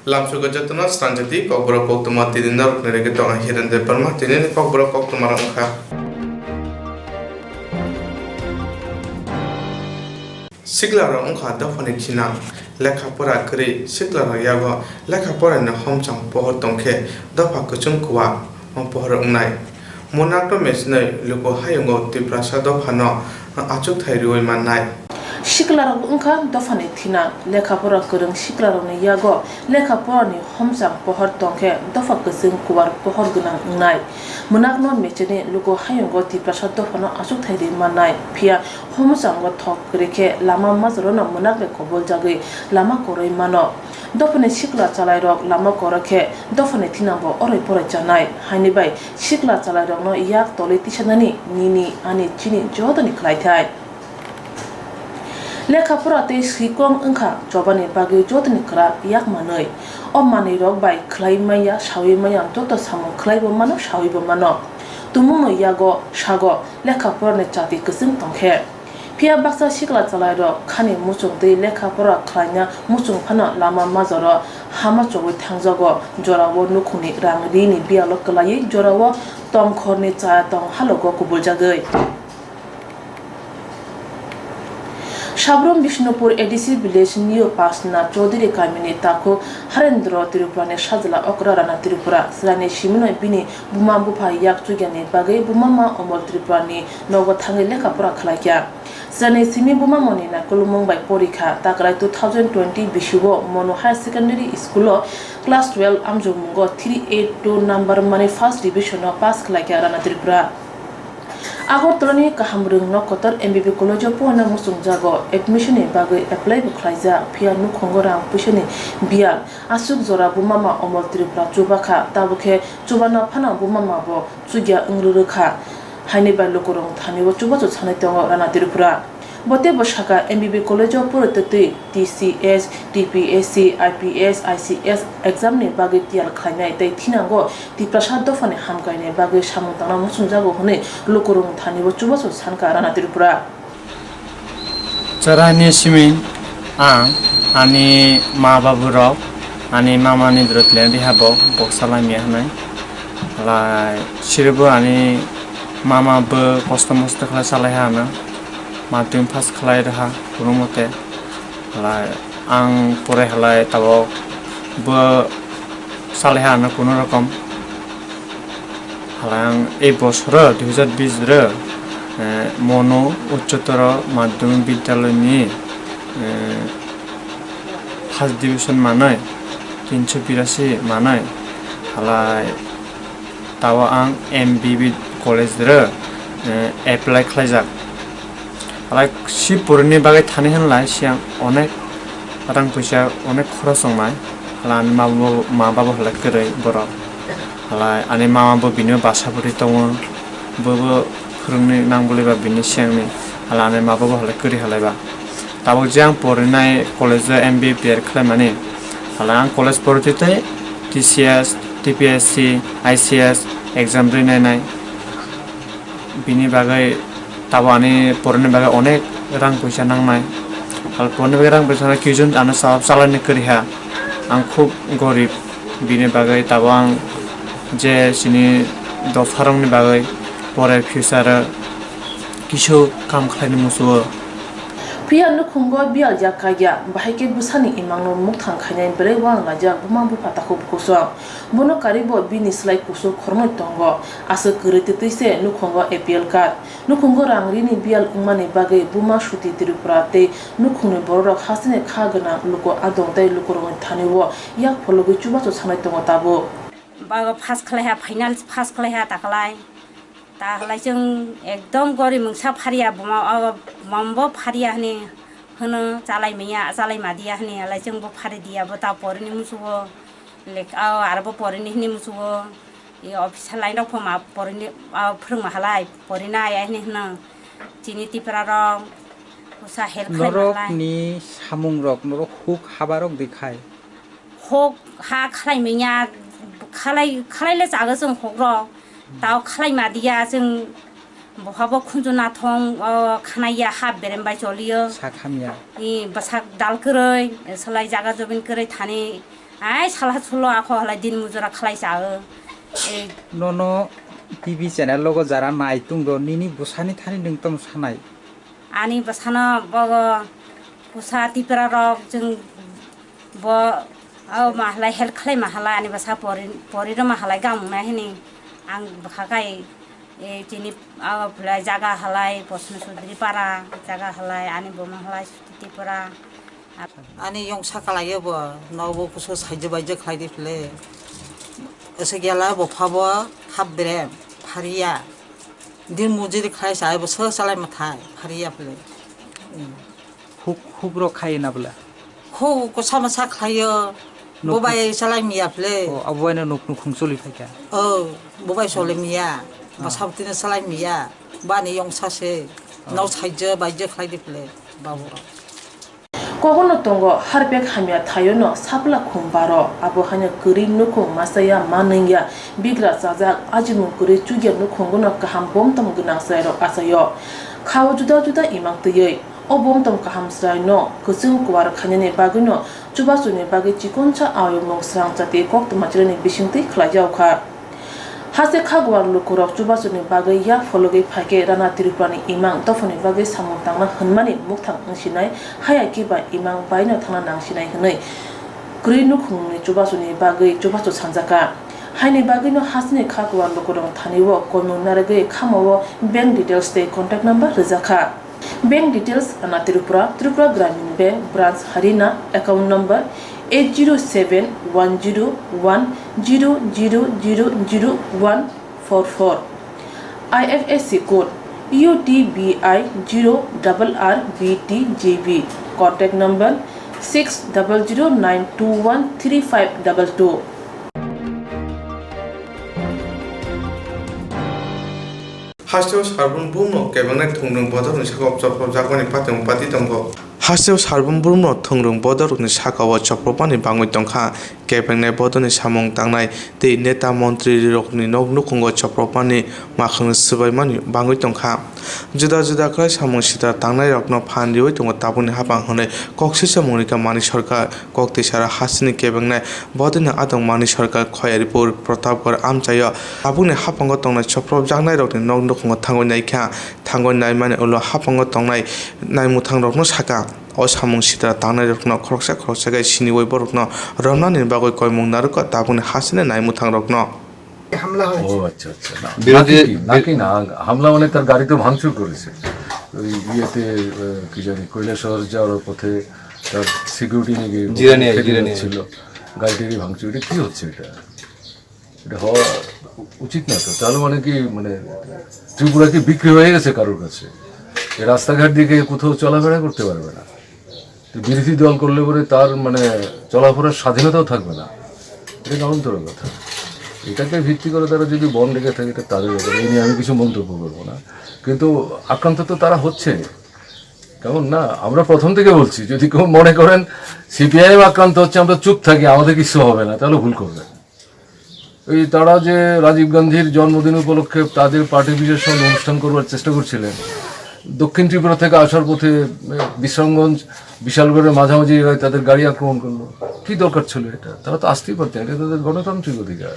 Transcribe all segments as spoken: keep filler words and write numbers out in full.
Lamsogo jotono srangjadi kokborok koktwma tini norokni rege tongo Hiren Debbarma tinini kokborok koktwma rok wngkha. Siklarok wngkha dophani thinang, lekha pora kwrwi siklarok yago lekha porani homchang pohor tongkhe dopha kwchwng kuwa. O pohor wngnai. Monakto mechnwi luku hayungo Tiprasa dophano achukthai rwui mannai. Siklarok wngkha dophani thina, lekha pora kwrwng siklarokni yago lekha porani homchang pohor tongkhe dopha kwchwng kuwar pohor gwnang wngnai. Monakno mechenwi luku hayungo Tiprasa dophano achukthai rwui mannai, phiya homchango thok kwrwi khe lama majorano monakbai koboljagwi lama kwrwi mano. Dophani sikla chalairok lama kwrwi khe dophani thinangbo oroi poroi chanai, haini bai sikla chalairokno yak tolwi tisanani nini ani chini jotoni khlaithai. Lekha pora tei swikong wngkha chobani bagwi jotoni kwrak yak manwi. O manwirok bai khlai manya, saui manya, joto samung khlaibo mano, sauibo mano. Tumungno yago sago lekha porani chati kwchwng tongkhe. Phiya baksa sikla chalairok khani muchung twi lekha pora khlaina muchung phano lama majoro hama chogwi thangjago, jorao nukhungni rang rini biyalo kwlaiwi jorao tongkhorni chaya tong halogo kubuljagwi. Sabrum Bishnupur A D C village New Pasna Chaudhary kamini takhuk Harendra Tripurani sajla okra Rana Tripura chwraini simino bini buma bupha yak chukyani bagwi buma ma Omol Tripurani nogo thangwi lekha pora khlaikha. Chwraini simi buma moni naikolmung bai porikha, taklai two thousand twenty bisio Monu Higher Secondary School o class twelve amjokmungo three eight two number mani first division o pass khlaikha Rana Tripura. Agartala ni kaham rwng nok kotor M B B college o porina muchungjago, admission ni bagwi apply bo khlaijak, phiya nukhungo rang puisa ni biyal aswk jora buma ma Omol Tripura chubakha, tabukhe chubana phano buma ma bo chukya wng rwrwkha, haini bai lukurok thani o chubachu sanai tongo Rana Tripura. Bo teibo sakha, M B B college o pori twtwi T C S, T P S C, I P S, I C S exam ni bagwi tiyar khlainai tei thinango Tiprasa dophani hamkaini bagwi samung tangna muchungjago hwnwi lukurok thani o chubachu sankha Rana Tripura. Chwraini simi ang ani ma babu rok, ani mama ni dwrwt len riha bo boksa lamya hwnwi. Lai siribo ani mama bo kosto mosto khlai salai ha ano, madhyamik pass khlai rwha kuno mote. Lai ang porai halai tabok bo salai ha ano kuno rokom. Halai ang ei bosoro dui hajar bis ro, eh, Monu Ucchotoro Madhyamik Vidyaloyni, eh, first division manwi, tinso birasi manwi. Halai tabo ang M B B college ro, eh, apply khlaijak. Halai si porini bagwi thani hwnlai siyang onek rang puisa onek khoros wngnai. Halai ani ma bo, ma babo halai kwrwi borok. Halai ani mama bo bini basa bwrwi tongo. Bo bo phwrwngni nang bwlwi ba bini siyangni. Halai ani ma babo halai kwrwi halai ba. Tabuk je ang porinai college o M B A prayer khlaimani. Halai ang college porwi twi twi T C S, T P S C, I C S exam rwi nainai. Bini bagwi tabo ani porani bagwi onek rang puisa nangnai. Al porani bagwi rang puisa nangnai, kichun ano sa-, chalaini kwrwi ha. Ang khub gorib, bini bagwi tabo ang je chini dopharokni bagwi pore future o kisu kam khlaini muchugo. Phiya nukhungo biyal yak kaiya, bahai khe bwsani imangno mukthang khainai bwrwi uang laijak buma bupha takhuk bukhuk song. Bono karwi bo bini slai kusu khoroknwi tongo. Aswk kwrwi twtwi se nukhungo A P L card. Nukhungo rang rini biyal wngmani bagwi buma Suti Tripura tei nukhungni bororok hasteni kha gwnang luku adong tei lukurokni thani-o yak phologwi chubachu sanai tongo tabuk. Bago pass khlaiha, final pass khlaiha taklai. Taklai chwng ekdom gori mungsa phariya, buma, o, bumambo phariya hwnwi hwno, chalai manya, chalai madiya hwnwi, halai chwngbo phari diya, bo ta porini musugo, lek-, o, aro bo porini hwnwi musugo. E officer line rok pho ma porini, ah, phwrwngma halai, porinai ai hinwi hwno. Chini Tipra rok usa help khlai ma halai. Norok ni samung rok, norok huk haba rok di khai. Huk ha khlai manya, khlai, khlai le chago chwng huk rok. Tao khlai ma diya chwng, boha bo khunju nathong, o, khanai ya ha berem bai choliyo. Sak hamya. I bwsak dal kwrwi, salai jaga jobin kwrwi thani. Ai sala sulo akho halai din mujura khlai chao. Ei. Nono T V channel logo jara nai tungdo nini bwsani thani nwng tamo sanai? Ani bwsano bogo bwsa Tipra rok chwng bo o mahalai help khlai mahalai ani bwsa pori pori rw mahalai gamung nai hini ang bwkha kai. Ei chini o phlai jaga halai Posno Sudri para jaga halai ani buma halai Suti Tipra. Ani yongsa kalaio bo, nobo kusu saijo baijo khlai di phle. Ese gela bo phabo khap berem phariya. Din mujiri khlai sai bo sw chalai mathai phariya phle. Huk, huk rok khai na bwla? Huk ko sama sa khlaio. Bo bai chalai miya phle. O, abo bai no nuk nuk hung choli phaikha. O, bo bai choli miya. Bo sabtini chalai miya. Bani yongsa se. No saijo baijo khlai di phle. Babu. Kogono tongo harpek hamya thaio no sapla khum baro, abo haino kwrwi nukhung masaya manwngya, bigra chajak, ajimung kwrwi chukya nukhungo no kaham bomtom gwnang chwrairok achaio. Khao juda juda imang twiwi. O bomtom kaham chwraino kwchwng kuar khainani bagwino chubasuni bagwi chikonsa ayokmung srang chati koktwma chwraini bisingtwi khlaijaokha. Haste kha guar lukurok chubasuni bagwi yak phologwi phaikhe Rana Tripurani imang dophani bagwi samung tangna hwnmani mukthang wngsinai, haya kiba imang baino thangna nangsinai hwnwi kwrwi nukhungni chubasuni bagwi chubachu sanjakha. Haini bagwino hasteni kha guar lukurok thani-o koimung narwgwi khamao bank details tei contact number rwjakha. Bank details: Rana Tripura, Tripura Gramin Bank, branch Harina, account number eight zero seven one zero one zero zero zero zero one four four. I F S C code U T B I zero double R B T G B. Contact number six double zero nine two one three five double two. Hasteo Sarbon Bumno kebengnai thungrwng bodolni sakao chopropjakmani patwng pati tongo. Hasteo Sarbon Bumno thungrwng bodolrokni sakao chopropmani bangwi tongkha, kebengnai bodolni samung tangnai tei neta montrirokni nok nukhungo chopropmani makhangni swbaimani bangwi tongkha. Juda juda khlai samung sitra tangnairokno phan riwi tongo tabukni haphang hwnwi kok swisamung rikha Manik Sarkar. Kok twi sara hasteni kebengnai bodolni adong Manik Sarkar Khoyaripur, Pratapgarh amchaio tabukni haphango tongnai chopropjaknairokni nok nukhungo thangwi naikha. Thangwi naimani ulo haphango tongnai naimwthangrokno sakha. O samung sitra tangnairokno khoroksa khoroksa khe siniwi borokno romnani bagwi koimung narwkha tabukni hasteni naimwthangrokno. हमला হয়েছে। ও আচ্ছা, আচ্ছা। না, বিরোধী নাকি কি? নাকি না, হামলা মানে তার গাড়ি তো ভাঙচুর করেছে। ওই ইয়েতে, আহ, কি জানি, কৈলাসহর যাওয়ার পথে তার সিকিউরিটি নিয়ে গিয়ে জিরানিয়া, ফেলে জিরানিয়া। যাচ্ছিল। গাড়ি টাড়ি ভাঙচুর, এটা কি হচ্ছে এটা? এটা হওয়া উ-, উচিত না তো। তাহলে মানে কি, মানে ত্রিপুরা কি বিক্রি হয়ে গেছে কারোর কাছে? এই রাস্তাঘাট দিয়ে কেউ কোথাও চলাফেরা করতে পারবে না। তো বিরোধী দল করলে পরে তার মানে চলাফেরার স্বাধীনতাও থাকবে না, এটা কেমন ধরনের কথা? এটাকে ভিত্তি করে তারা যদি বন্ধ রেখে থাকে, এটা তাদের ব্যাপার, এই নিয়ে আমি কিছু মন্তব্য করবো না। কিন্তু আক্রান্ত তো তারা হচ্ছে, কেমন না? আমরা প্রথম থেকে বলছি, যদি কেউ মনে করেন সিপিআইএম আক্রান্ত হচ্ছে, আমরা চুপ থাকি, আমাদের কিছু হবে না, তাহলে ভুল করবেন। এই তারা যে রাজীব গান্ধীর জন্মদিন উপলক্ষে তাদের পার্টি অফিসের সামনে অনুষ্ঠান করবার চেষ্টা করছিলেন, দক্ষিণ ত্রিপুরা থেকে আসার পথে, এ, বিশ্রামগঞ্জ, বিশালগড়ের মাঝামাঝি জায়গায় তাদের গাড়ি আক্রমণ করলো। কি দরকার ছিল এটা? তারা তো আসতেই পারতেন, এটা তাদের গণতান্ত্রিক অধিকার।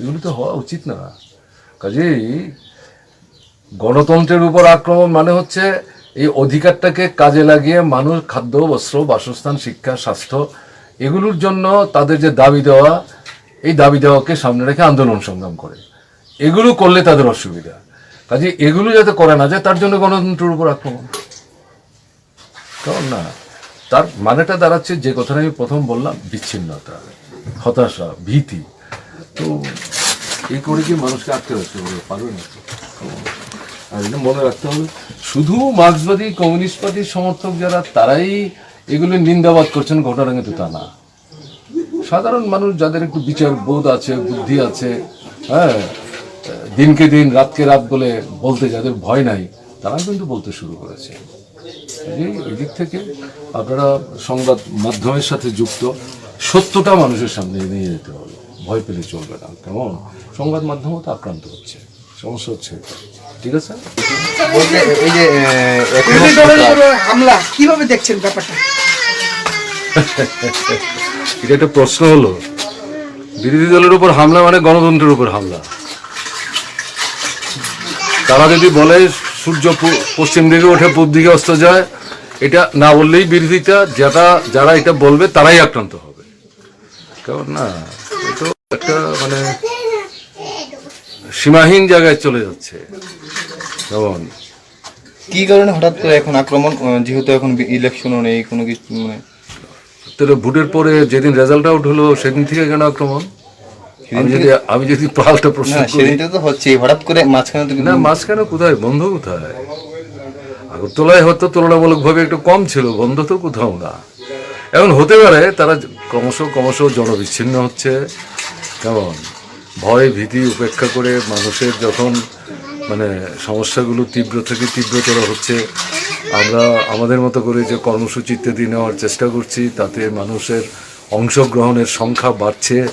এগুলি তো হওয়া উচিত না। কাজেই গণতন্ত্রের উপর আক্রমণ মানে হচ্ছে এই অধিকারটাকে কাজে লাগিয়ে মানুষ খাদ্য, বস্ত্র, বাসস্থান, শিক্ষা, স্বাস্থ্য এগুলোর জন্য তাদের যে দাবি দেওয়া, এই দাবি দেওয়াকে সামনে রেখে আন্দোলন সংগ্রাম করে। এগুলো করলে তাদের অসুবিধা। কাজে এগুলো যাতে করা না যায়, তার জন্য গণতন্ত্রের উপর আক্রমণ। কারণ না, তার মানেটা দাঁড়াচ্ছে যে কথাটা আমি প্রথম বললাম, বিচ্ছিন্নতা, হতাশা, ভীতি। তো এই করে কি মানুষকে আটকে রাখতে পারবে? পারবে না তো। আর এটা মনে রাখতে হবে, শুধু মার্ক্সবাদী কমিউনিস্ট পার্টির সমর্থক যারা, তারাই এগুলো নিন্দাবাদ করছেন, ঘটনাটা কিন্তু তা না। সাধারণ মানুষ যাদের একটু বিচার বোধ আছে, বুদ্ধি আছে, হ্যাঁ, দিনকে দিন, রাতকে রাত বলে বলতে যাদের ভয় নাই, তারা কিন্তু বলতে শুরু করেছে। কাজেই ওই দিক থেকে আপনারা সংবাদ মাধ্যমের সাথে যুক্ত, সত্যটা মানুষের সামনে নিয়ে যেতে হবে, ভয় পেলে চলবে না। কেমন? সংবাদ মাধ্যমও তো আক্রান্ত হচ্ছে, সমস্যা হচ্ছে এটা। ঠিক আছে? বলতে এই যে, এ, এখনো বিরোধী দলের উপরে হামলা কিভাবে দেখছেন ব্যাপারটা? এটা একটা প্রশ্ন হলো, বিরোধী দলের উপর হামলা মানে গণতন্ত্রের উপর হামলা। তারা যদি বলে সূর্য পু- পশ্চিম দিকে ওঠে, পূব দিকে অস্ত যায়, এটা না বললেই বিরোধিতা, যেটা, যারা এটা বলবে তারাই আক্রান্ত হবে। কারণ না, এটা একটা মানে সীমাহীন জায়গায় চলে যাচ্ছে। যেমন কি কারণে হঠাৎ করে এখন আক্রমণ, আহ, যেহেতু এখন বি- ইলেকশনও নেই, কোনো কিছু মানে তাহলে ভোটের পরে যেদিন রেজাল্ট আউট হলো সেদিন থেকে কেন আক্রমণ? সেদিন আমি যদি, থেকে আমি যদি পাল্টা প্রশ্ন না, করি। সেদিন থেকে তো হচ্ছেই, হঠাৎ করে মাঝখানে তো না, কিছু মাঝখানে কোথায়? বন্ধ কোথায়? আগরতলায় হয়তো তুলনামূলকভাবে একটু কম ছিল, বন্ধ তো কোথাও না। এখন হতে পারে তারা ক্রমশ, ক্রমশ জনবিচ্ছিন্ন হচ্ছে। কেমন? ভয় ভীতি উপেক্ষা করে মানুষের যখন মানে সমস্যাগুলো তীব্র থেকে তীব্রতর হচ্ছে, আমরা আমাদের মতো করে যে কর্মসূচি ইত্যাদি নেওয়ার চেষ্টা করছি, তাতে মানুষের অংশগ্রহণের সংখ্যা বাড়ছে।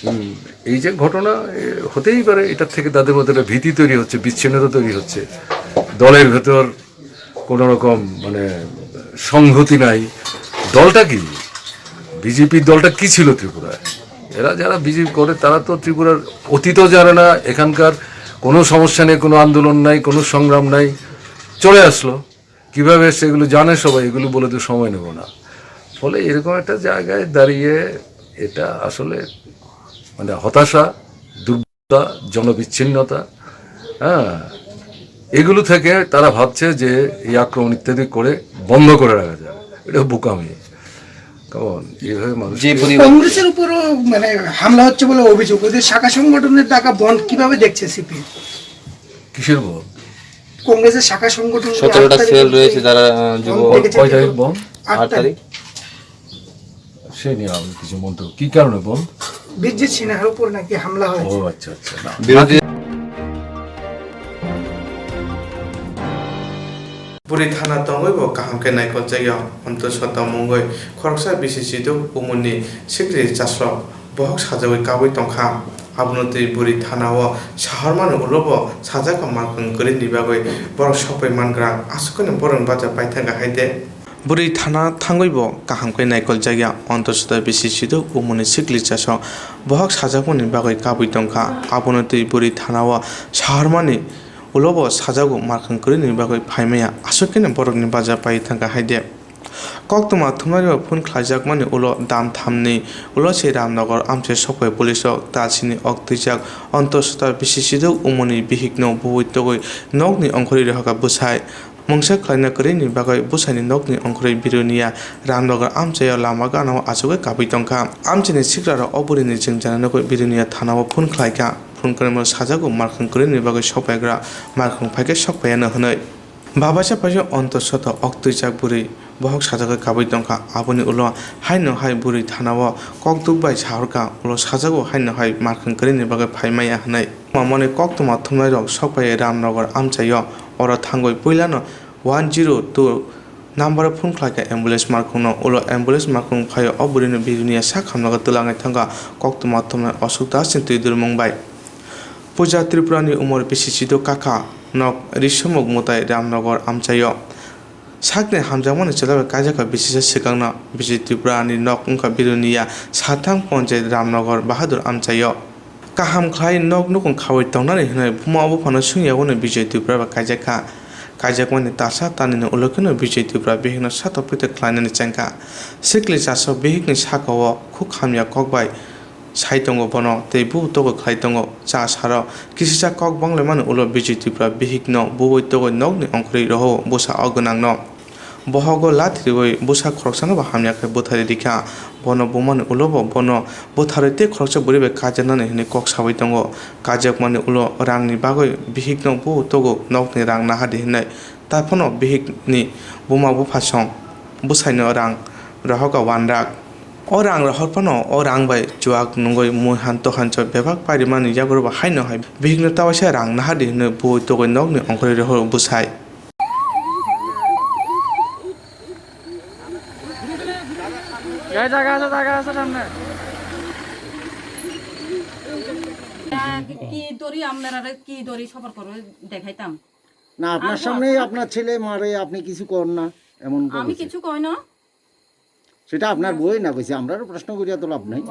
উম, এই যে ঘটনা, এ, হতেই পারে, এটার থেকে তাদের মধ্যে একটা ভীতি তৈরি হচ্ছে, বিচ্ছিন্নতা তৈরি হচ্ছে, দলের ভেতর কোনো রকম মানে সংহতি নাই। দলটা কি? বিজেপির দলটা কি ছিল ত্রিপুরায়? এরা যারা বিজেপি করে, তারা তো ত্রিপুরার অতীতও জানে না, এখানকার কোনো সমস্যা নেই, কোনো আন্দোলন নাই, কোনো সংগ্রাম নাই, চলে আসলো। কিভাবে সেগুলো জানে সবাই, এগুলো বলে তো সময় নেব না। ফলে এরকম একটা জায়গায় দাঁড়িয়ে এটা আসলে মানে হতাশা, দুর্বলতা, জনবিচ্ছিন্নতা, হ্যাঁ, এগুলো থেকে তারা ভাবছে যে এই আক্রমণ ইত্যাদি করে বন্ধ করে রাখা যায়। এটা বোকামি। কারণ এইভাবে মানুষ যে পরি- কংগ্রেসের উপরও মানে হামলা হচ্ছে বলে অভিযোগ। ওদের শাখা সংগঠনের ডাকা বন্ধ কিভাবে দেখছে সিপিএম? কিসের বন্ধ? কংগ্রেসের শাখা সংগঠন সতেরোটা আট তারিখ সেল থেকে রয়েছে, যারা, আহ, যুব বন্ধ ডেকেছে। কয় তারিখ বন্ধ? আট আট তারিখ। তারিখ। সে নিয়ে আমি কিছু মন্তব্য, কি কারণে বন্ধ? বিরজিৎ সিনহার উপর নাকি হামলা হয়েছে। ও আচ্ছা, আচ্ছা, না। বিরোধী Bwrwi thana tongwi bo kaham khe naikol chaya, onto sota mungwi khoroksa bisi chiduk umuni sikri chasrok bohok sajagwi kabwi tongkha. Abono twi bwrwi thana o sahormani ulo bo sajak mankhwng kwrwini bagwi borok sokpai mangra, aswk khe borokni bacha paithakha hai de. Bwrwi thana thangwi bo kaham khe naikol chaya, onto sota bisi chiduk umuni sikri chasrok bohok sajakmani bagwi kabwi tongkha. Abono twi bwrwi thana o sahormani ulo bo sajago, markhang kwrwini bagwi phaimaya, aswk kheno borokni baja pai thangkha hai de. Koktwma thumnairok phone khlaijakmani ulo dam thamni ulo se Ramnagar amchai sokphai police rok talsini ok twijak, onto sota bisi sidok umoni bihikno buwi togwi nokni ongkhorwi rohorkha bwsai. Mungsa khlaina kwrwini bagwi bwsaini nokni ongkhorwi Birunia Ramnagar amchaio lama ganao achugwi kabwi tongkha. Amchaini sikrarok o bwrwini jwngjana nugwi Birunia thanao phone khlaikha. Phone kwrwimo sajago, markhang kwrwini bagwi sokpaigra, markhang phaikhe sokpaiano hwnwi. Babaisa paisa onto soto ok twijak bwrwi bohok sajagwi kabwi tongkha. Aboni ulo haino hai bwrwi thanao kokduk bai sahorkha, ulo sajago haino hai markhang kwrwini bagwi phaimaya hwnwi. Mamoni koktwma thumnairok sokpaiwi Ramnagar amchaio, oro thangwi puilano one zero two number o phone khlaikha ambulance markhungno. Ulo ambulance markhung phaio o bwrwino Birunia sak hamjakgo twlangwi thangkha koktwma thumnai Ashok Das ni twi durmung bai. Puja Tripura ni umor bisi chiduk kakha nok Risomuk Mwtai Ramnagar amchaio. Sakni hamjakmani chwla bai kaijakha bisisa swkangno. Bijay Tripura ni nok wngkha Birunia Sathang Ponchayat Ramnagar Bahadur amchaio. Kaham khlai nok nukung khawi tongnani hwnwi buma buphano swngya hwnwi Bijay Tripura bai kaijakha. Kaijakmani talsa tanini ulo kheno Bijay Tripura bihikno satok pitok khlainani chengkha. Sikli chaso bihikni sakao khuk hamya kok bai sai tongo bono, tei bubo togwi khlai tongo. Cha saro kisisa kok banglaimani ulo Bijay Tripura bihikno buwi togwi nokni ongkhorwi rohoro bwsa o gwnangno. Bohogo lathi riwi bwsa khoroksano bo hamya khe bwtharwi rikha. Bono bumani ulo bo bono bwtharwi tei khoroksa bwrwi bai kaijaknani hwnwi kok saui tongo. Kaijakmani ulo rangni bagwi bihikno bubo togo, nokni rang nahardi hwnwi. Taiphano bihikni buma buphasong bwsaino rang rohorkha one lakh. O rang rohor phano o rang bai chuak nungwi muihan tohancho bebak pairimani yagulo bo haino hai bihikno tawaisa rang nahardi hwnwi buwi togwi nokni ongkhorwi rohoro bwsai. কি দড়ি আপনারা কি দড়ি সফর করে দেখাইতাম? না, আপনার আর সামনেই বল। আপনার ছেলে মারে, আপনি কিছু কর না, এমন আমি বলেছে। কিছু কই না। সেটা আপনার বউই না কইছে, আমরারও প্রশ্ন করিয়া তো লাভ নাই।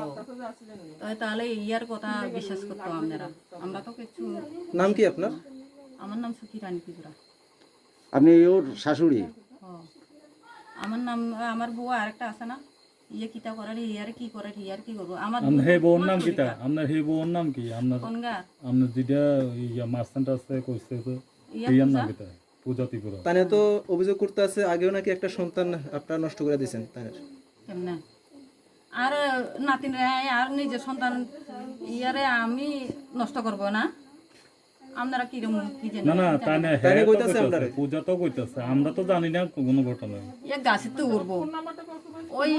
তো তাহলে ইয়ার কথা বিশ্বাস করতো আপনারা? আমরা তো কিছু নাম কি আপনার? আমার নাম সুখী রানী ত্রিপুরা। আপনি ওর শাশুড়ি? ও, আমার নাম, আমার বউ আরেকটা আছে না, ইয়ে কিতা করে রে, ইয়ার কি করে রে, ইয়ার কি করবো? আমার আপনার হে বউর নাম কিতা? আপনার হে বউর নাম কি? আপনার কোন গা? আপনার যেটা ইয়া মাস্তানটা আছে কইছে তো, ইয়ার ইয়ার নাম কিতা? পূজা ত্রিপুরা। তানে তো অভিযোগ করতে আছে, আগেও নাকি একটা সন্তান আপনারা নষ্ট করে দিয়েছেন তানের। কেমনে? আর নাতিন রে, আর নিজের সন্তান ইয়ারে আমি নষ্ট করব না? আপনারা কিরম কি জানেন? না, না, তানে তানে হে তো কইতাছে কইতাছে, আমরারে। পূজা তো কইতাছে, আমরা তো জানি না কোনো ঘটনা। এ গাছে তো উঠবো, ওই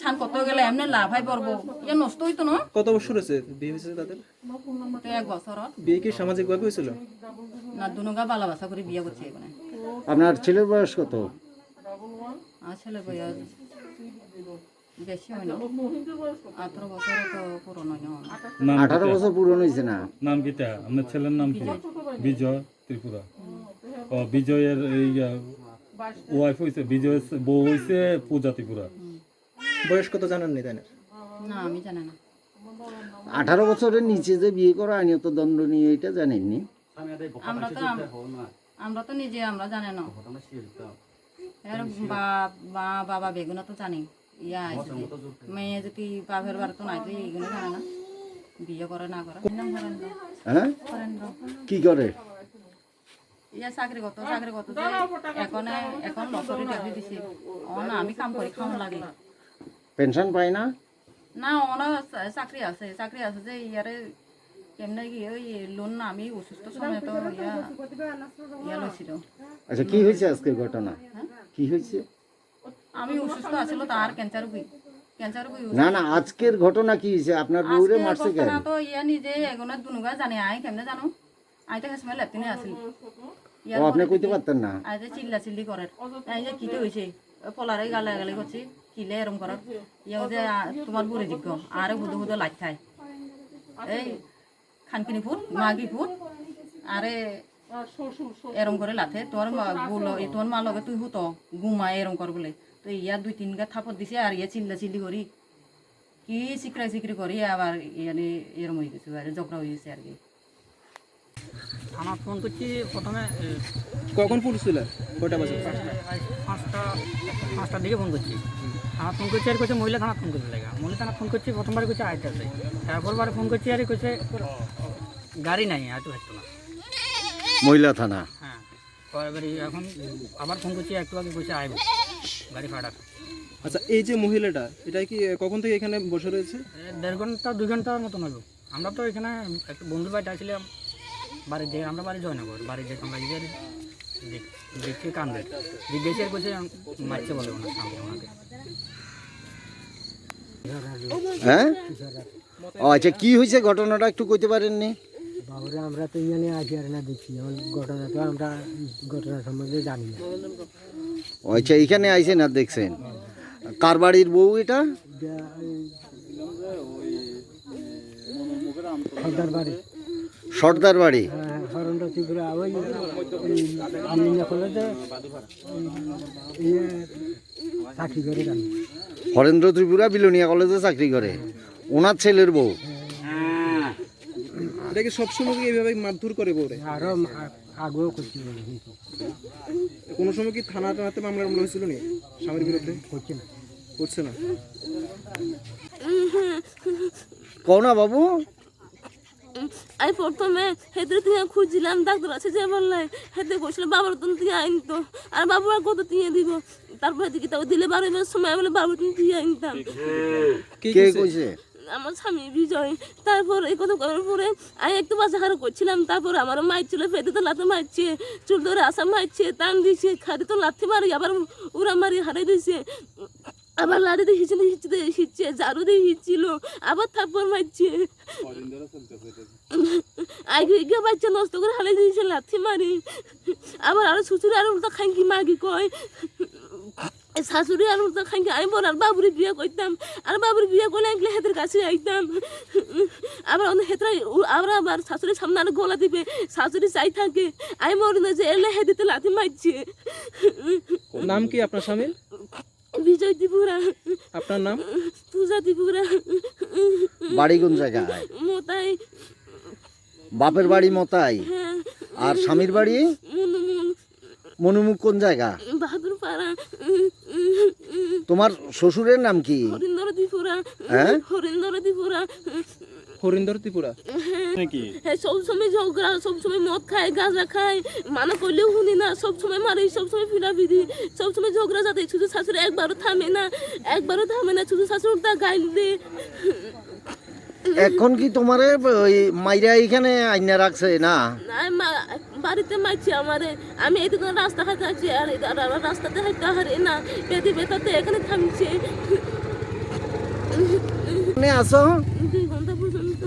সান কত গেলে এমনি লাফাই পড়বো, ইয়ে নষ্ট হইতো না। কত বছর হয়েছে বিয়ে হয়েছে তাদের? তো এক বছর ওর। বিয়ে কি সামাজিকভাবে হয়েছিল? না, দুনুগা ভালোবাসা করে বিয়ে করছে এখানে। আপনার ছেলের বয়স কত? আমার ছেলের বয়স বেশি হয় না, আঠারো বছর তো পূরণ হয় না। নাম আঠারো কিতা? বছর পূরণ হয়েছে না। নাম কিতা? আপনার ছেলের নাম কি? বিজয়। বিজয় ত্রিপুরা। ও, বিজয়ের এই, আহ, ওয়াইফ হইছে, বিজয়ের বউ হইছে পূজা ত্রিপুরা। হুম। বয়স কত জানেন নি তাই না? না, আমি জানি না। আঠারো বছরের নিচে যে বিয়ে করা আইনত দণ্ডনীয়, এটা জানেননি? আমরা তো আম-, আমরা তো নিজে আমরা জানি না। এর বাপ, মা, বাবা বেগুনা তো জানি। ইয়া আছে যে মেয়ে যদি বাপের বাড়ি তো নাই তো এইগুলো জানে না। বিয়ে করে না করে। হ্যাঁ? কি করে? ইয়া চাকরি করতো, চাকরি করতো যে এখন, এখন লটারি টাকরি দিছে। অন আমি কাম করি খাওয়া লাগে। পেনশন পায় না? না, ওনার চা-, চাকরি আছে, চাকরি আছে যে ইয়ারে কেমনে কি ওই লোন না আমি অসুস্থ সময় তো ইয়া, ইয়া লইছিল। আচ্ছা, কি হয়েছে আজকে ঘটনা? হ্যাঁ? কি হয়েছে? আমি অসুস্থ আছিল তো আর ক্যান্সার রোগী, ক্যান্সার রোগী না, অসুস্থ। না, আজকের ঘটনা কি হয়েছে? আপনার বউরে আজকে মারছে কেন? ঘটনা তো ইয়া নিজে এগুলো দুনুগা জানে, আই কেমনে জানো? আই তো হেসময় লেপটিনে আছিল। ও, আপনি কইতে পারতেন না? আই যে চিল্লা চিল্লি করের। আই যে কিতে হইছে? ও পোলারে গালাগালি করছি, কিলে এরম করার। ইয়া যে, আ, তোমার বুড়ি দিক, আরে হুদো হুদো লাইট খায়। এই খানকিনি ফুট, মাগি ফুট, আরে এরম করে লাথে, তোর মা, বুলো, এই তোর মা লগে তুই হুতো, ঘুমা এরম কর বলে। তো ইয়া দুই তিন গা থাপড় দিছে, আর ইয়া চিল্লা চিল্লি করি, কি চিকরা চিকরি করি, আবার ইয়ানি এরম হয়ে গেছে, আরে ঝগড়া হয়ে গেছে আর কি। থানাত ফোন করছি প্রথমে, এ, কখন ফোন করছিল? কয়টা বাজে? এ, পাঁচটা, পাঁচটার দিকে ফোন করছি। থানাত ফোন করছি আর কইছে মহিলা থানাত ফোন করতে লাগা। মহিলা থানাত ফোন করছি, প্রথমবার কইছে আইতাছে। তারপর বারে ফোন করছি আর কইছে গাড়ি নাই, হয়তো হতো না। মহিলা থানা। হ্যাঁ, পরে বারে এখন আবার ফোন করছি, একটু আগে কইছে আইব, গাড়ি ভাড়া। আচ্ছা, এই যে মহিলাটা, এটা কি কখন থেকে এখানে বসে রয়েছে? এ, দেড় ঘন্টা, দুই ঘন্টার মতন হইব। আমরা তো এখানে একটা বন্ধুর বাড়িতে আসছিলাম, বাড়ির যে, আমরা বাড়ি জয়নগর, বাড়ির যে আমরা গিয়ে দেখ-, দেখছি কান্দে, জিজ্ঞেস করছে, মারছে বলে ওনার সামনে ওনাকে। হ্যাঁ? ও আচ্ছা, কি হয়েছে ঘটনাটা একটু কইতে পারেননি? বাবুরে, আমরা তো এখানে আসি আর না দেখছি, এখন ঘটনা তো আমরা ঘটনা সম্বন্ধে জানি না। ও আচ্ছা, এখানে আইছেন আর দেখছেন। কার বাড়ির বউ এটা? এটা এই সর্দার বাড়ি। সর্দার বাড়ি? হ্যাঁ, হ্যাঁ, হরেন্দ্র ত্রিপুরা, ওই, ওই বিলোনিয়া কলেজে, ওই, ইয়ে, চাকরি করে জানি। হরেন্দ্র ত্রিপুরা বিলোনিয়া কলেজে চাকরি করে। ওনার ছেলের বউ? হ্যাঁ। এটা কি সবসময় কি এইভাবে মারধর করে বউরে? আরো মা-, আগেও করছিল। কোনো সময় কি থানা টানাতে মামলা টামলা হয়েছিল নি স্বামীর বিরুদ্ধে? করছে না। করছে না। কও না বাবু। আমি প্রথমে হেতে তুই খুঁজছিলাম, ডাক্তার আছে যে বললাই, হেতে কইছিল বাবার তো তুই আইন তো, আর বাবু আর কত তুই দিব? তারপরে দেখি তাও দিলে বারো মাস সময় বলে বাবু তুমি তুই আনতাম। কে কে কইছে? কইছে? আমার স্বামী বিজয়। তারপর এই কথা করার পরে আমি একটু বাসা খারাপ করছিলাম, তারপর আমার মাইর ছিল, পেটে তো লাথি মারছে, চুল ধরে আসা মারছে, টান দিছে, খাড়ি তো লাথি মারি, আবার উড়া মারি হারাই দিছে, আবার লাঠি দিয়ে হিচড়ে হিচড়ে হিচড়ে, ঝাড়ু দিয়ে হিচছিল, আবার থাপ্পড় মারছে। আগে গিয়ে বাচ্চা নষ্ট করে হারাই দিয়েছে লাথি মারি, আবার আরো শ্বশুর আরো উল্টা খাঙ্কি মাগি কয়। শাশুড়ি আর উল্টা খাইকে আমি বল আর বাবুরে বিয়ে করতাম, আর বাবুরে বিয়ে করলে আমি হেতের কাছে আইতাম। আবার অন্য হেতরা উ-, আমরা আবার শাশুড়ির সামনে আরো গলা দিবে, শাশুড়ি চাই থাকে। আমি মরি না যে এলে হেদিতে লাথি মারছে। নাম কি আপনার স্বামীর? বিজয় ত্রিপুরা। আপনার নাম? পূজা ত্রিপুরা। বাড়ি কোন জায়গায়? মোতাই। বাপের বাড়ি মোতাই। হ্যাঁ। আর স্বামীর বাড়ি? মনুমুল। মনুমুল কোন জায়গা? বাহাদুরপাড়া। তোমার শ্বশুরের নাম কি? হরিন্দর ত্রিপুরা। হ্যাঁ? হরিন্দর ত্রিপুরা। হরিন্দর ত্রিপুরা। নাকি? হ্যাঁ, সব সময় ঝগড়া, সব সময় মদ খায়, গাঁজা খায়, মানা করলেও শুনে না, সব সময় মারে, সব সময় ফিরাফিরি, সব সময় ঝগড়া যাতে শুধু শাশুড়ি একবারও থামে না, একবারও থামে না, শুধু শাশুড়ি তা গাইল দে। এখন কি তোমারে ওই মাইরা এখানে আইনা রাখছে না? না, মা-, বাড়িতে মারছে আমারে। আমি এদিকে রাস্তা হাতে আছি, আর এদিকে আর রাস্তাতে হাঁটতে পারি না। পেটে ব্যথাতে এখানে থামছে। এখানে আসো। দুই ঘন্টা পর্যন্ত।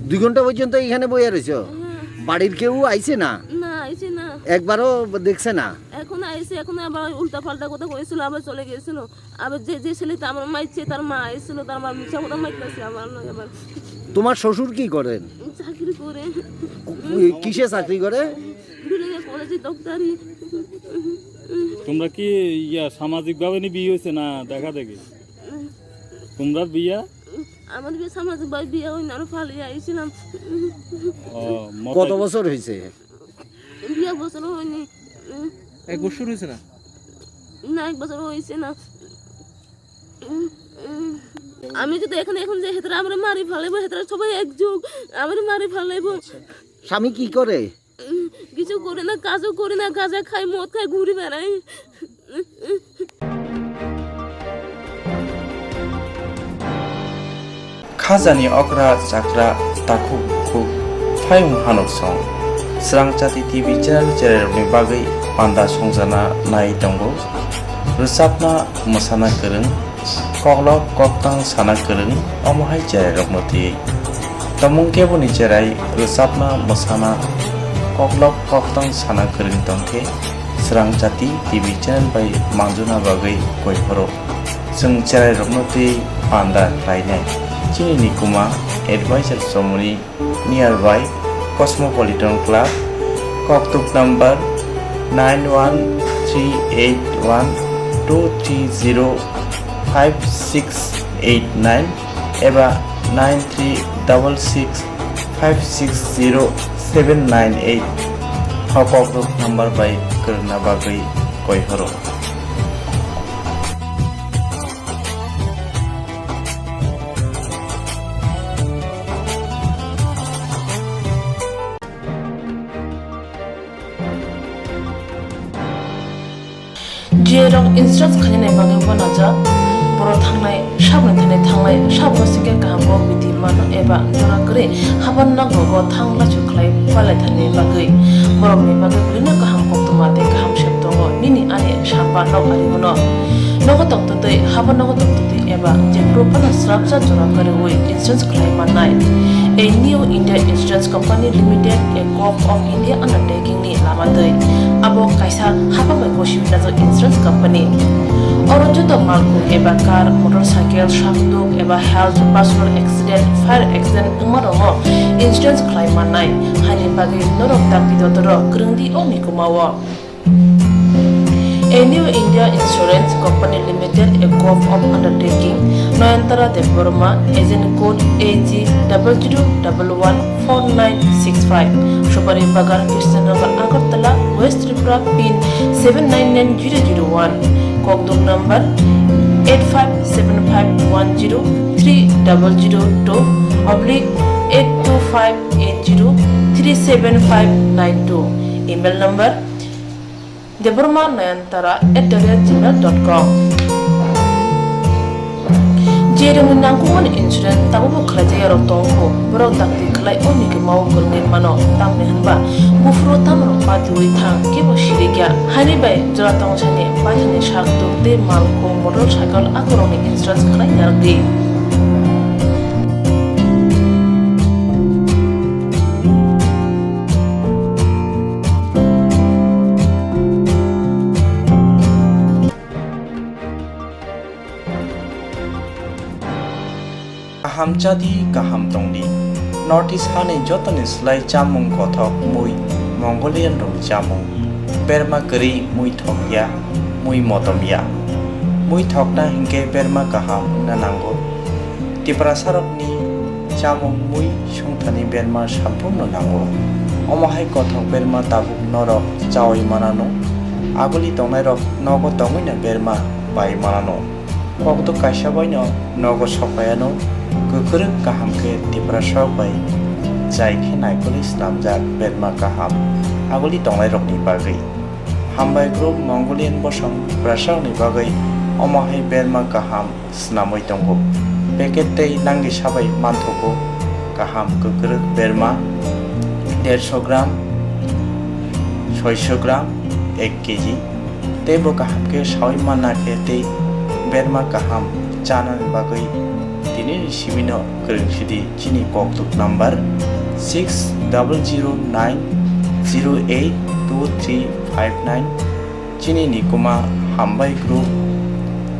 দুই ঘন্টা পর্যন্ত এখানে বইয়া রইছো? হ্যাঁ। বাড়ির কেউ আইছে না? না, আইছে না। একবারও দেখছে না? এখন আইছে, এখন আবার উল্টা পাল্টা কথা কইছিল, আবার চলে গেছিল। আবার যে, যে ছেলেটা আমার মারছে, তার মা এসেছিল, তার মা মিছা কথা মারতেছে আমার লগে আবার। তোমার শ্বশুর কি করেন? চাকরি করে। কো-, কিসে চাকরি করে? বিল্ডিং এ কলেজে ডক্টরি। তোমরা কি ইয়া সামাজিক ভাবে নি বিয়ে হইছে না দেখা দেখি? তোমরা বিয়া? আমার বিয়ে সামাজিক ভাবে বিয়ে হয়নি, আরো পালিয়ে আইছিলাম। ও, মত কত বছর হয়েছে? বিয়ে এক বছর হয়নি। এক বছর হয়েছে না? না, এক বছর হয়েছে না। আমি যদি এখানে এখন যাই, হেতারা আমরা মারি ফালাইবো, হেতারা সবাই একযোগ, আমরা মারি ফালাইবো। স্বামী কি করে? কিছু করে না, কাজও করে না, গাঁজা খায়, মদ খায়, ঘুরে বেড়ায়। Khajani okra chakra takhuk bukhuk phayung hanuk song. Srang Chati T V channel chererokni bagwi panda songjana nai tongo. Rwchapna mwsana kwrwng, koklop koktang sana kwrwng, omo hai chererokno twiwi. Tamung keboni cherai rwchapna mwsana koklop koktang sana kwrwng tongkhe Srang Chati T V channel bai manjuna bagwi koi phoro. Chwng cherairokno tei panda khlainai. Chini nikuma advisor chomoni nearby Cosmopolitan Club, koktuk number nine one three eight one two three zero five six eight nine eba nine three double six five six zero seven nine eight. O koktuk number bai kwrwngna bagwi koi horo. Jerok insurance khainani bagwi uanajak, borok thangnai saboni thani thanglai, saboni singkhe kaham kok bidi mano eba jora kwrwi haban nogo thang lachu khlai palai thani bagwi. Borokni bagwi belino kaham koktwma tei kaham sep tongo, nini ani sapa nok ari uno. Nogo tongtwtwi, haban nogo tongtwtwi eba jephuru phano srapsa jora kwrwi insurance khlai mannai. A New India Insurance Company Limited, a Govt of India undertaking ni lama twi. Abo kaisa hapang bai gosi najak insurance company. Oro joto malkhung eba car, motorcycle, sakduk eba health, personal accident, fire accident wngma rokno insurance khlai mannai. Haini bagwi norok dakti dotoro kwrwng di o mikuma o. A New India Insurance Company Limited, a Govt of undertaking, Nayantara Debbarma, agent code A G double zero double one four nine six five, Supari Bagan, Krishnanagar, Agartala, West Tripura, pin seven nine nine zero zero one, kokduk number eight five seven five one zero three double zero two oblique eight two five eight zero three seven five nine two, email number Debbarma Nayantara at the rate gmail dot com. Jerokni nangkukmani insurance tabukbo khlaijak yarok tongkho, borok dakti khlai o mikuma o kwrwngwi mano, tamni hwnba buphuru tamrok patiui thang kebo sirikya. Haini bai jora tongsani paithani sak tuk tei malkhung motorcycle akorokni insurance khlai narwkdi. Kaham chadi, kaham tongdi. North East hani jotoni slai chamung kothok mui Mongolian rokni chamung. Berma kwrwi mui thokya, mui motomya. Mui thokna hinkhe berma kaham wngna nango. Tiprasarokni chamung mui songthani berma samphurno nango. Omo hai kothok berma tabuk norok chaui manano. Aguli tongnairok nogo tongwino berma pai manano. Kokduk kaisa baino nogo sokpaiano. Kwkrwk kaham khe Tiprasarok bai chai khe naikolwi swnamjak berma kaham aguli tongnairokni bagwi. Hambai group Mongolian bosong Tiprasarokni bagwi omo hai berma kaham swnamwi tongo. Packet tei langisa bai manthogo kaham kwkrwk berma dersho gram, soisho gram, ek kg. Tei bo kaham khe saui manna khe tei berma kaham chanani bagwi tini ni simi no kwrwng sidi chini kokduk number six double zero nine zero eight two three five nine. Chini nikuma Hambai Group,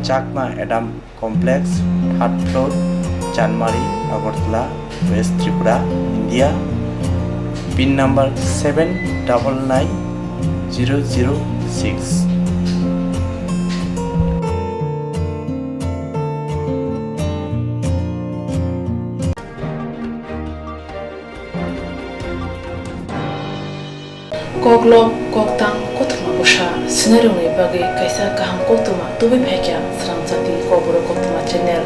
Chakma Adam Complex, third floor, Chanmari, Agartala, West Tripura, India. Pin number seven double nine zero zero six. Koklop, koktang, kothoma bwsa swinairokni bagwi kaisa kaham koktwma tubui phaikha Srangchati Kokborok Koktwma channel.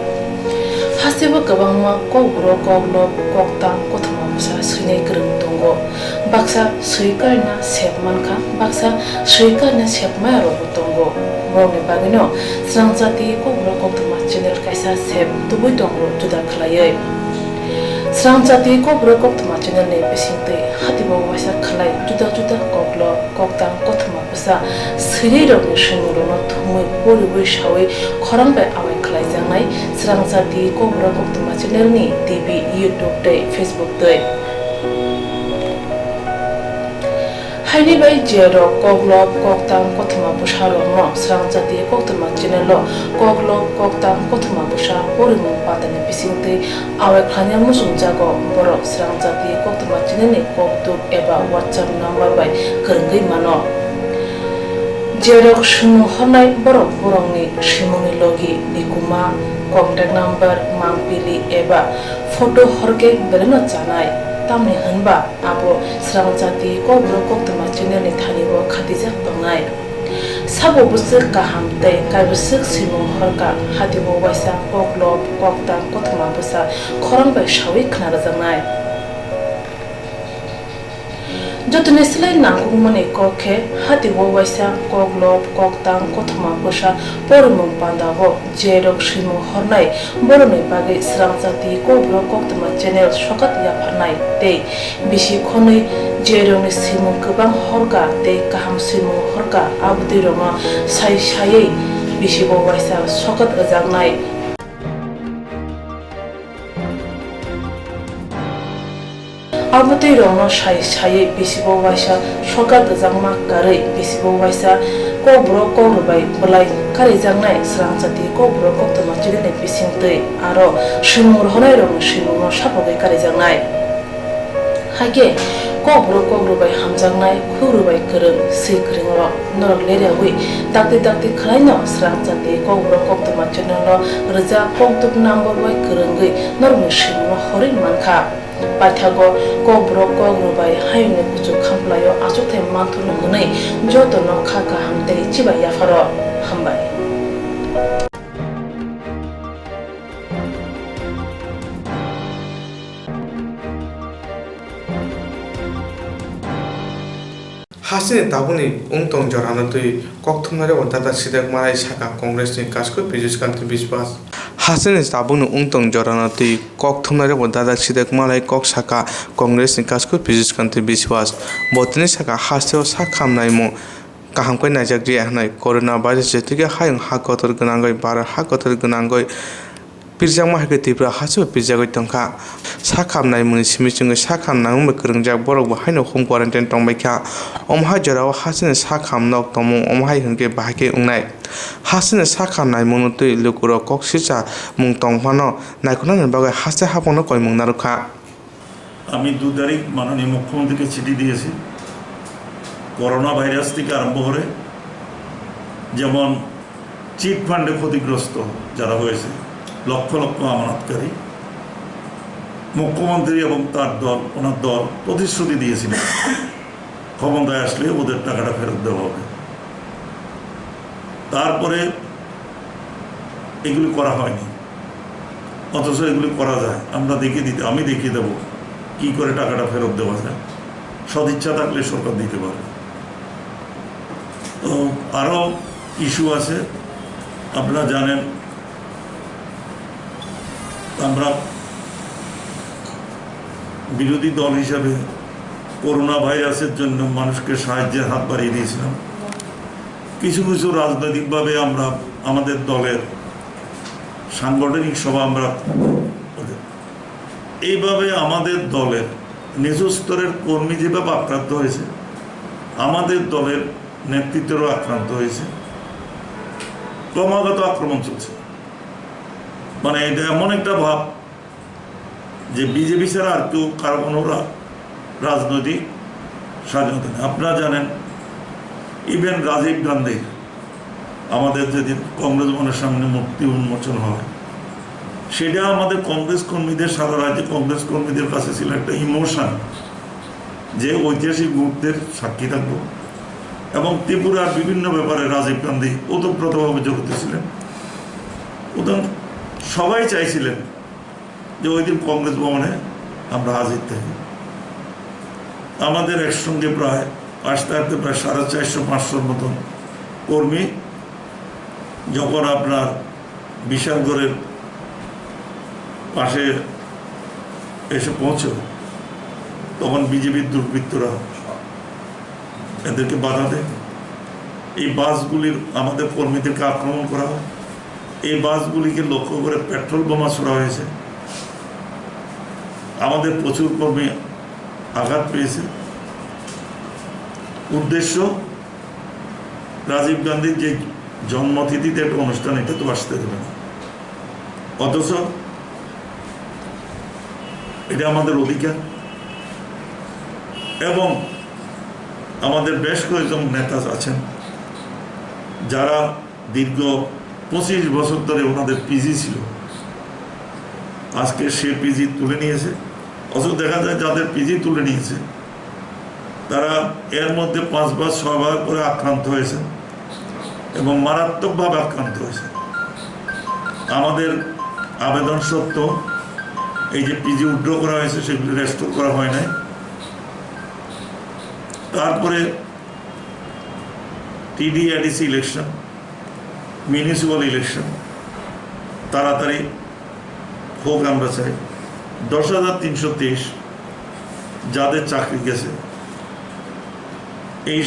Hasteo kwbangma kokborok, koklop, koktang, kothoma bwsa swinai kwrwng tongo. Baksa swi karina sep mankha, baksa swi karina sep maya rokbo tongo. Borokni bagwino Srangchati Kokborok Koktwma channel kaisa sep tubui tongo juda khwlaiwi. Srangchati Kokborok Koktwma channel ni bisingtwi hatibo waisa khwlai juda juda koklop, koktang, kothoma bwsa swinai rokni swimungrokno thumwi poriwi saui khorang bai awai khwlaijaknai Srangchati Kokborok Koktwma channel ni T V, YouTube tei Facebook twi. Haini bai je rok koklop, koktang, kothoma bwsa rokno Srangchati Koktwma channel o koklop, koktang, kothoma bwsa porimung pandani bisingtwi awai khlaina muchungjago, borok Srangchati Koktwma channel ni kokduk eba WhatsApp number bai kwrwngwi mano. Je rok swimung hornai borok borokni swimungni logi, nikuma, contact number, mangpili eba photo horkhe belaino chanai, tamni hwnba abo Srangchati Kokborok Koktwma channel ni thani o khatijak tongnai. Sabo bwswk kaham tei kaibwswk swimung horkha, hatibo waisa koklop, koktang, kothoma bwsa khorang bai saui khna rwjaknai. Jotoni slai nangkukmani kok khe hatibo waisa koklop, koktang, kothoma bwsa porimung pandao je rok swimung hornai borokni bagwi Srangchati Kokborok Koktwma channel sokat yapharnai tei bisi khonwi je rokni swimung kwbang horkha tei kaham swimung horkha, abotwi rokno sai saiwi bisibo waisa sokat rwjaknai. Abotwi rokno sai saiwi bisibo waisa sokat rwjakma karwi bisibo waisa kokborok kokrwbai bwlai karijaknai Srangchati Kokborok Koktwma channel ni bisingtwi aro swimung rohornai rokni swimungno sapogwi karijaknai. Hakhe kokborok kokrwbai hamjaknai, khurwbai kwrwng, swi kwrwng rok norok leriawi dakti dakti khwlaino Srangchati Kokborok Koktwma channel no rwjak kokduk number bai kwrwngwi norokni swimungno horwi mankha. Paithago kokborok kokrwbai hayungni kuchuk khamplaio achukthai manthurno hwnwi jotono kha kaham tei chibai yapharo. Hambai. Hasteni tabukni wngtong jorano twi kok thumnairokbo dadak sidek manai sakha Congressni Kasku Pijus Kanti Biswas. Hasteni tabukni wngtong jorano twi kok thumnairokbo dadak sidek manai kok sakha Congressni Kasku Pijus Kanti Biswas. Bo tini sakha hasteo sak hamnaimung kaham khe naijak rwya hwnwi. Corona virus jephru khe hayung ha kotor gwnangwi, Bharat ha kotor gwnangwi pirjakma hai khe Tripura hasteo pirjagwi tongkha. Sak hamnaimungni simi chwngwi sak hamnaimung bai kwrwngjak borok bo haino home quarantine tongbaikha. Omo hai jorao hasteni sak ham nok tongmung omo hai hwnkhe bahai khe wngnai. Hasteni sak hamnaimungno twi lukurok kok sichamung tong phano naikolnani bagwi haste haphangno koimung narwkha. আমি দু তারিখ মাননীয় মুখ্যমন্ত্রীকে চিঠি দিয়েছি, corona virus থেকে আরম্ভ করে যেমন চিট ফান্ডে ক্ষতিগ্রস্ত যারা হয়েছে, লক্ষ লক্ষ আমানতকারী, মুখ্যমন্ত্রী এবং তার দল, ওনার দল প্রতিশ্রুতি দিয়েছিলেন ক্ষমতায় আসলে ওদের টাকাটা ফেরত দেওয়া হবে। তারপরে এগুলি করা হয়নি, অথচ এগুলি করা যায়। আমরা দেখিয়ে দিতে, আমি দেখিয়ে দেবো কী করে টাকাটা ফেরত দেওয়া যায়, সদিচ্ছা থাকলে সরকার দিতে পারে। তো আরও ইস্যু আছে, আপনারা জানেন। আমরা বিরোধী দল হিসাবে করোনা ভাইরাসের জন্য মানুষকে সাহায্যের হাত বাড়িয়ে দিয়েছিলাম। কিছু কিছু রাজনৈতিকভাবে আমরা আমাদের দলের সাংগঠনিক সভা আমরা, এইভাবে আমাদের দলের নিচু স্তরের কর্মী যেভাবে আক্রান্ত হয়েছে, আমাদের দলের নেতৃত্বরাও আক্রান্ত হয়েছে। ক্রমাগত আক্রমণ চলছে। মানে, এটা এমন একটা ভাব যে বিজেপি ছাড়া আর কেউ, কারো কোনো রা-, রাজনৈতিক স্বাধীনতা নেই। আপনারা জানেন, ইভেন রাজীব গান্ধীর, আমাদের যেদিন কংগ্রেস ভবনের সামনে মূর্তি উন্মোচন হয়, সেটা আমাদের কংগ্রেস কর্মীদের, সারা রাজ্যে কংগ্রেস কর্মীদের কাছে ছিল একটা ইমোশন, যে ঐতিহাসিক মুহূর্তের সাক্ষী থাকবো। এবং ত্রিপুরার বিভিন্ন ব্যাপারে রাজীব গান্ধী ওতপ্রোতভাবে জড়িত ছিলেন। ওদের সবাই চাইছিলেন যে ওই দিন কংগ্রেস ভবনে আমরা হাজির থাকি। আমাদের একসঙ্গে প্রায় আসতে আসতে প্রায় সাড়ে চারশো পাঁচশোর মতন কর্মী যখন আপনার বিশালগড়ের পাশে এসে পৌঁছে, তখন বিজেপির দুর্বৃত্তরা এদেরকে বাধা দেয়। এই বাসগুলির, আমাদের কর্মীদেরকে আক্রমণ করা হয়। এই বাসগুলিকে লক্ষ্য করে পেট্রোল বোমা ছোড়া হয়েছে। আমাদের প্রচুর কর্মী আঘাত পেয়েছে। উদ্দেশ্য, রাজীব গান্ধীর যে জন্মতিথিতে একটা অনুষ্ঠান, এটা তো আসতে দেবে না। অথচ এটা আমাদের অধিকার। এবং আমাদের বেশ কয়েকজন নেতা আছেন, যারা দীর্ঘ পঁচিশ বছর ধরে ওনাদের পিজি ছিল, আজকে সে পিজি তুলে নিয়েছে। অথচ দেখা যায়, যাদের পিজি তুলে নিয়েছে, তারা এর মধ্যে পাঁচবার, ছয়বার করে আক্রান্ত হয়েছে এবং মারাত্মকভাবে আক্রান্ত হয়েছে। আমাদের আবেদন সত্ত্বেও এই যে পিজি উইথড্র করা হয়েছে, সেগুলি রেস্টোর করা হয় নাই। তারপরে টিডি এডিসি ইলেকশন, মিউনিসিপ্যাল ইলেকশন তাড়াতাড়ি হোক, আমরা চাই। দশ হাজার তিনশো তেইশ যাদের চাকরি গেছে, এই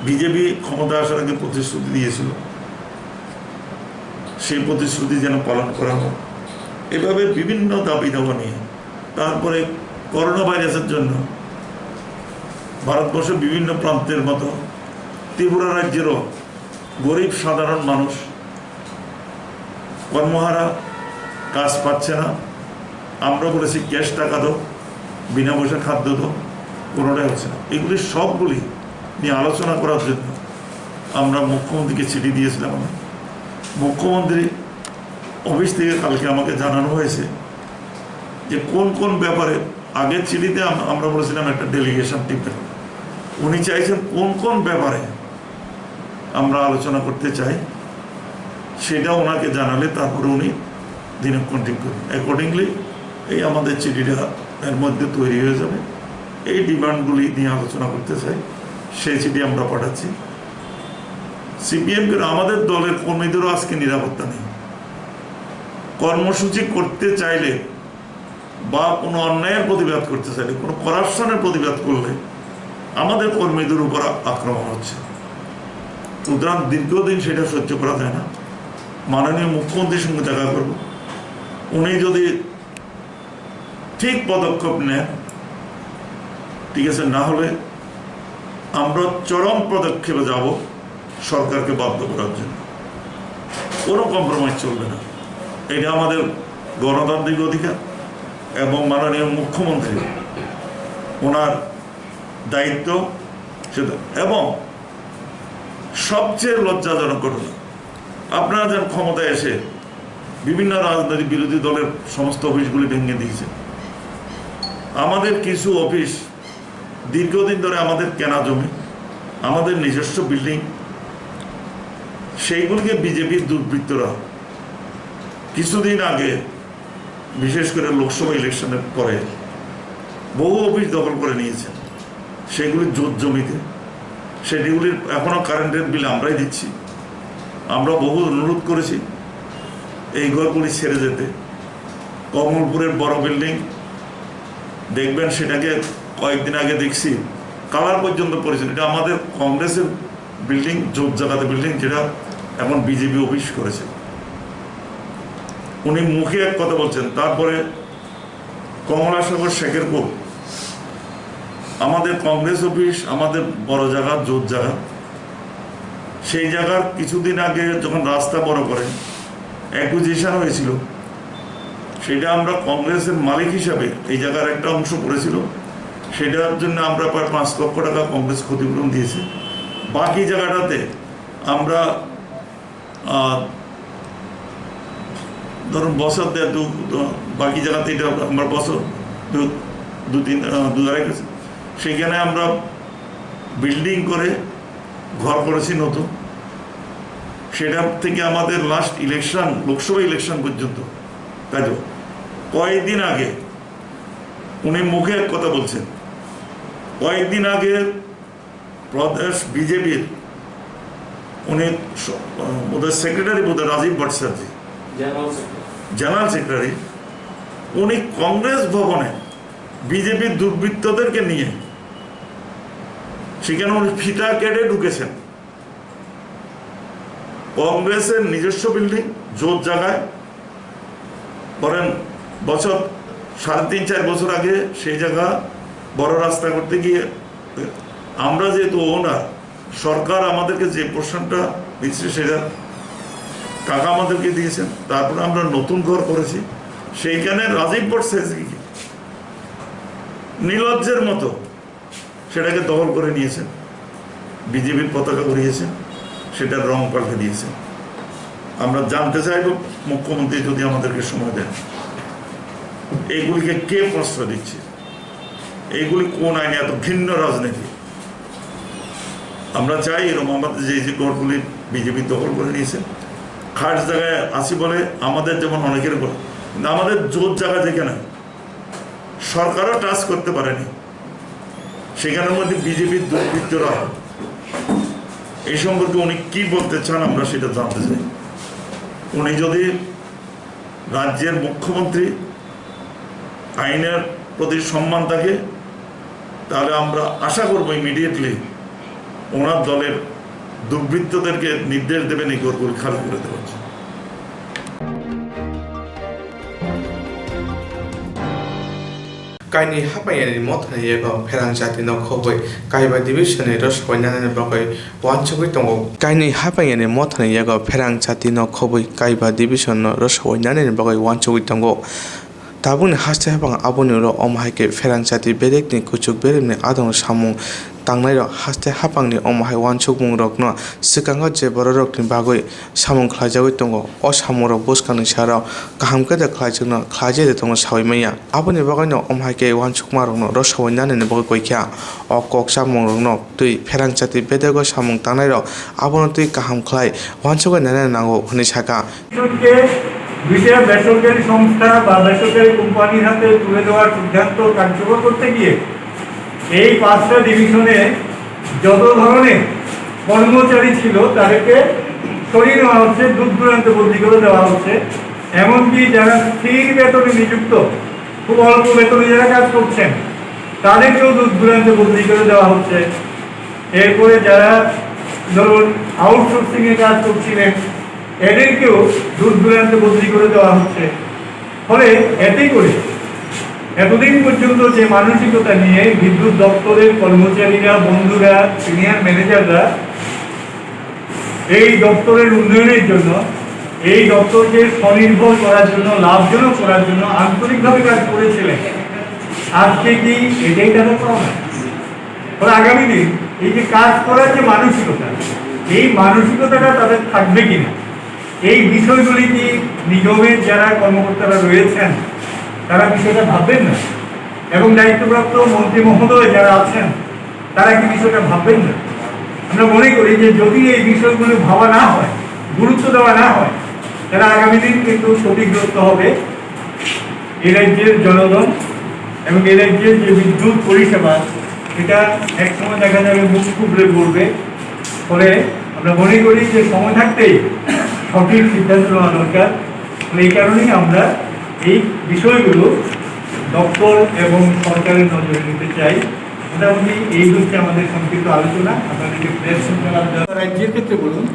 বিজেপি ক্ষমতা আসার আগে প্রতিশ্রুতি দিয়েছিল, সেই প্রতিশ্রুতি যেন পালন করা হয়। এভাবে বিভিন্ন দাবি দাওয়া নিয়ে, তারপরে করোনা ভাইরাসের জন্য ভারতবর্ষের বিভিন্ন প্রান্তের মতো ত্রিপুরা রাজ্যেরও গরিব সাধারণ মানুষ কর্মহারা, কাজ পাচ্ছে না। আমরা বলেছি, ক্যাশ টাকা দাও, বিনা পয়সা খাদ্য দাও, কোনোটাই হচ্ছে না। এগুলি সবগুলি নিয়ে আলোচনা করার জন্য আমরা মুখ্যমন্ত্রীকে চিঠি দিয়েছিলাম। আমি মুখ্যমন্ত্রী অফিস থেকে কালকে আমাকে জানানো হয়েছে যে কোন কোন ব্যাপারে। আগের চিঠিতে আম-, আমরা বলেছিলাম একটা ডেলিগেশন টিম। উনি চাইছেন কোন কোন ব্যাপারে আমরা আলোচনা করতে চাই, সেটা ওনাকে জানালে তারপরে উনি দিনাঙ্ক ঠিক করবেন। অ্যাকর্ডিংলি এই আমাদের চিঠিটা এর মধ্যে তৈরি হয়ে যাবে। এই ডিমান্ডগুলি নিয়ে আলোচনা করতে চাই, সেই চিঠি আমরা পাঠাচ্ছি। সিপিএম, আমাদের দলের কর্মীদেরও আজকে নিরাপত্তা নেই। কর্মসূচি করতে চাইলে বা কোনো অন্যায়ের প্রতিবাদ করতে চাইলে, কোনো করাপশনের প্রতিবাদ করলে আমাদের কর্মীদের উপর আক্রমণ হচ্ছে। সুতরাং দীর্ঘদিন সেটা সহ্য করা যায় না। মাননীয় মুখ্যমন্ত্রীর সঙ্গে দেখা করব, উনি যদি ঠিক পদক্ষেপ নেন, ঠিক আছে, না হলে আমরা চরম পদক্ষেপে যাব সরকারকে বাধ্য করার জন্য। কোনো কম্প্রোমাইজ চলবে না। এটা আমাদের গণতান্ত্রিক অধিকার এবং মাননীয় মুখ্যমন্ত্রী ওনার দায়িত্ব সেটা। এবং সবচেয়ে লজ্জাজনক ঘটনা, আপনারা যেন ক্ষমতায় এসে বিভিন্ন রাজনৈতিক বিরোধী দলের সমস্ত অফিসগুলি ভেঙে দিয়েছেন। আমাদের কিছু অফিস দীর্ঘদিন ধরে আমাদের কেনা জমি, আমাদের নিজস্ব বিল্ডিং, সেইগুলিকে বিজেপির দুর্বৃত্তরা কিছুদিন আগে, বিশেষ করে লোকসভা ইলেকশনের পরে, বহু অফিস দখল করে নিয়েছেন। সেগুলি জোত জমিতে, সেগুলির এখনও কারেন্টের বিল আমরাই দিচ্ছি। আমরা বহু অনুরোধ করেছি এই ঘরগুলি ছেড়ে যেতে। কমলপুরের বড় বিল্ডিং দেখবেন, সেটাকে কয়েকদিন আগে দেখছি, কালার পর্যন্ত পড়েছিল। এটা আমাদের কংগ্রেসের বিল্ডিং, জোত জাগাতে বিল্ডিং, যেটা এখন বিজেপি অফিস করেছে। উনি মুখে এক কথা বলছেন, তারপরে কমলাসাগর শেখেরপুর, আমাদের কংগ্রেস অফিস, আমাদের বড় জায়গা, জোত জায়গা, সেই জায়গার কিছুদিন আগে যখন রাস্তা বড় করে অ্যাকুইজিশন হয়েছিল, সেটা আমরা কংগ্রেসের মালিক হিসাবে এই জায়গার একটা অংশ পড়েছিল, সেটার জন্য আমরা প্রায় পাঁচ লক্ষ টাকা কংগ্রেস ক্ষতিপূরণ দিয়েছে। বাকি জায়গাটাতে আমরা আহ, ধরুন বছর দেড় দু, দু- বাকি জায়গাতে এটা আমরা বছর দু দু তিন আহ, দু আড়াই বছর। সেখানে আমরা বিল্ডিং করে ঘর করেছি নতুন। সেটা থেকে আমাদের লাস্ট ইলেকশন, লোকসভা ইলেকশন পর্যন্ত কাজ। কয়েকদিন আগে উনি মুখে এক কথা বলছেন, কয়েকদিন আগে প্রদেশ বিজেপির উনি স- আহ, বোধহয় সেক্রেটারি, বোধহয় Rajib Bhattacharya, general secretary. General secretary, উনি কংগ্রেস ভবনে বিজেপির দুর্বৃত্তদেরকে নিয়ে সেখানে উনি ফিতা কেটে ঢুকেছেন। কংগ্রেসের নিজস্ব বিল্ডিং, জোত জায়গায়, বলেন, বছর, সাড়ে তিন চার বছর আগে সেই জায়গা বড় রাস্তা করতে গিয়ে আমরা যেহেতু ওনার, সরকার আমাদেরকে যে পোর্শনটা দিচ্ছে সেটা টাকা আমাদেরকে দিয়েছেন। তারপরে আমরা নতুন ঘর করেছি, সেইখানে রাজীব ভট্টাচার্য নির্লজ্জের মতো সেটাকে দখল করে নিয়েছেন, বিজেপির পতাকা উড়িয়েছেন, সেটার রং পাল্টে দিয়েছেন। আমরা জানতে চাইব, মুখ্যমন্ত্রী যদি আমাদেরকে সময় দেন, এইগুলিকে কে প্রশ্রয় দিচ্ছে, এইগুলি কোন আইনে? এত ঘৃণ্য রাজনীতি। আমরা চাই এরকম আমাদের যে যে ঘরগুলি বিজেপি দখল করে নিয়েছে, খাস জায়গায় আছি বলে আমাদের যেমন অনেকের ঘর, কিন্তু আমাদের জোর জায়গা যেখানে সরকারও টাচ করতে পারেনি, সেখানের মধ্যে বিজেপির দুর্বৃত্তরা এই সম্পর্কে উনি কি বলতে চান, আমরা সেটা জানতে চাই। উনি যদি রাজ্যের মুখ্যমন্ত্রী, আইনের প্রতি সম্মান থাকে, তাহলে আমরা আশা করব ইমিডিয়েটলি ওনার দলের দুর্বৃত্তদেরকে নির্দেশ দেবেন এই ঘরগুলি খালি করে দেওয়ার জন্য। Kainwi haphang yani mothani yago pherang jati no khobwi kaiba division ni rosoi nanani bagwi wansugwi tongo. Kainwi haphang yani mothani yago pherang jati no khobwi kaiba division no rosoi nanani bagwi wansugwi tongo. Tabukni haste haphang aboni ulo omo hai khe pherang jati bedekni kuchuk beremni adong samung tangnairok haste haphangni omo hai wansukmungrokno swkango je bororokni bagwi samung khlaijagwi tongo. O samungrok bwskangni sarao kaham khe de khlaijakno khlaijai de tongno saui manya. Aboni bagwino omo hai khe wansukmarokno rosoi nanani bagwi koi kha. O kok chamungrokno twi pherang jati bedego samung tangnairok abono twi kaham khlai wansugwi nanani nango hwnwi sakha. ডিভিশনকে দুইটা বেসরকারি সংস্থা বা বেসরকারি কোম্পানির হাতে তুলে দেওয়ার সিদ্ধান্ত কার্যকর করতে গিয়ে এই পাঁচটা ডিভিশনে যত ধরনের কর্মচারী ছিল, তাদেরকে সরিয়ে নেওয়া হচ্ছে, দূর দূরান্তে বদলি করে দেওয়া হচ্ছে। এমনকি যারা স্থির বেতনে নিযুক্ত, খুব অল্প বেতনে যারা কাজ করছেন, তাদেরকেও দূর দূরান্তে বদলি করে দেওয়া হচ্ছে। এরপরে যারা, ধরুন, আউটসোর্সিং এ কাজ করছিলেন, এদেরকেও দূর দূরান্তে বদলি করে দেওয়া হচ্ছে। ফলে এতে করে এতদিন পর্যন্ত যে মানসিকতা নিয়ে বিদ্যুৎ দপ্তরের কর্মচারীরা, বন্ধুরা, সিনিয়র ম্যানেজাররা এই দপ্তরের উন্নয়নের জন্য, এই দপ্তরকে স্বনির্ভর করার জন্য, লাভজনক করার জন্য আন্তরিকভাবে কাজ করেছিলেন, আজকে কি এটাই তাদের পাওনা? ফলে আগামী দিন এই যে কাজ করার যে মানসিকতা, এই মানসিকতাটা তাদের থাকবে কিনা, এই বিষয়গুলি কি নিগমের যারা কর্মকর্তারা রয়েছেন, তারা বিষয়টা ভাববেন না? এবং দায়িত্বপ্রাপ্ত মন্ত্রী মহোদয় যারা আছেন, তারা কি বিষয়টা ভাববেন না? আমরা মনে করি যে যদি এই বিষয়গুলো ভাবা না হয়, গুরুত্ব দেওয়া না হয়, তাহলে আগামী দিন কিন্তু ক্ষতিগ্রস্ত হবে এই রাজ্যের জনগণ এবং এই রাজ্যের যে বিদ্যুৎ পরিষেবা, এটা একসময় দেখা যাবে মুখ থুবড়ে পড়বে। ফলে আমরা মনে করি যে সময় থাকতেই সঠিক সিদ্ধান্ত নেওয়া দরকার। ফলে এই কারণেই আমরা এই বিষয়গুলো দপ্তর এবং সরকারের নজরে নিতে চাই। মোটামুটি এই হচ্ছে আমাদের সংক্ষিপ্ত আলোচনা। আপনাদেরকে প্রেস সেন্টার রাজ্যের ক্ষেত্রে বলুন,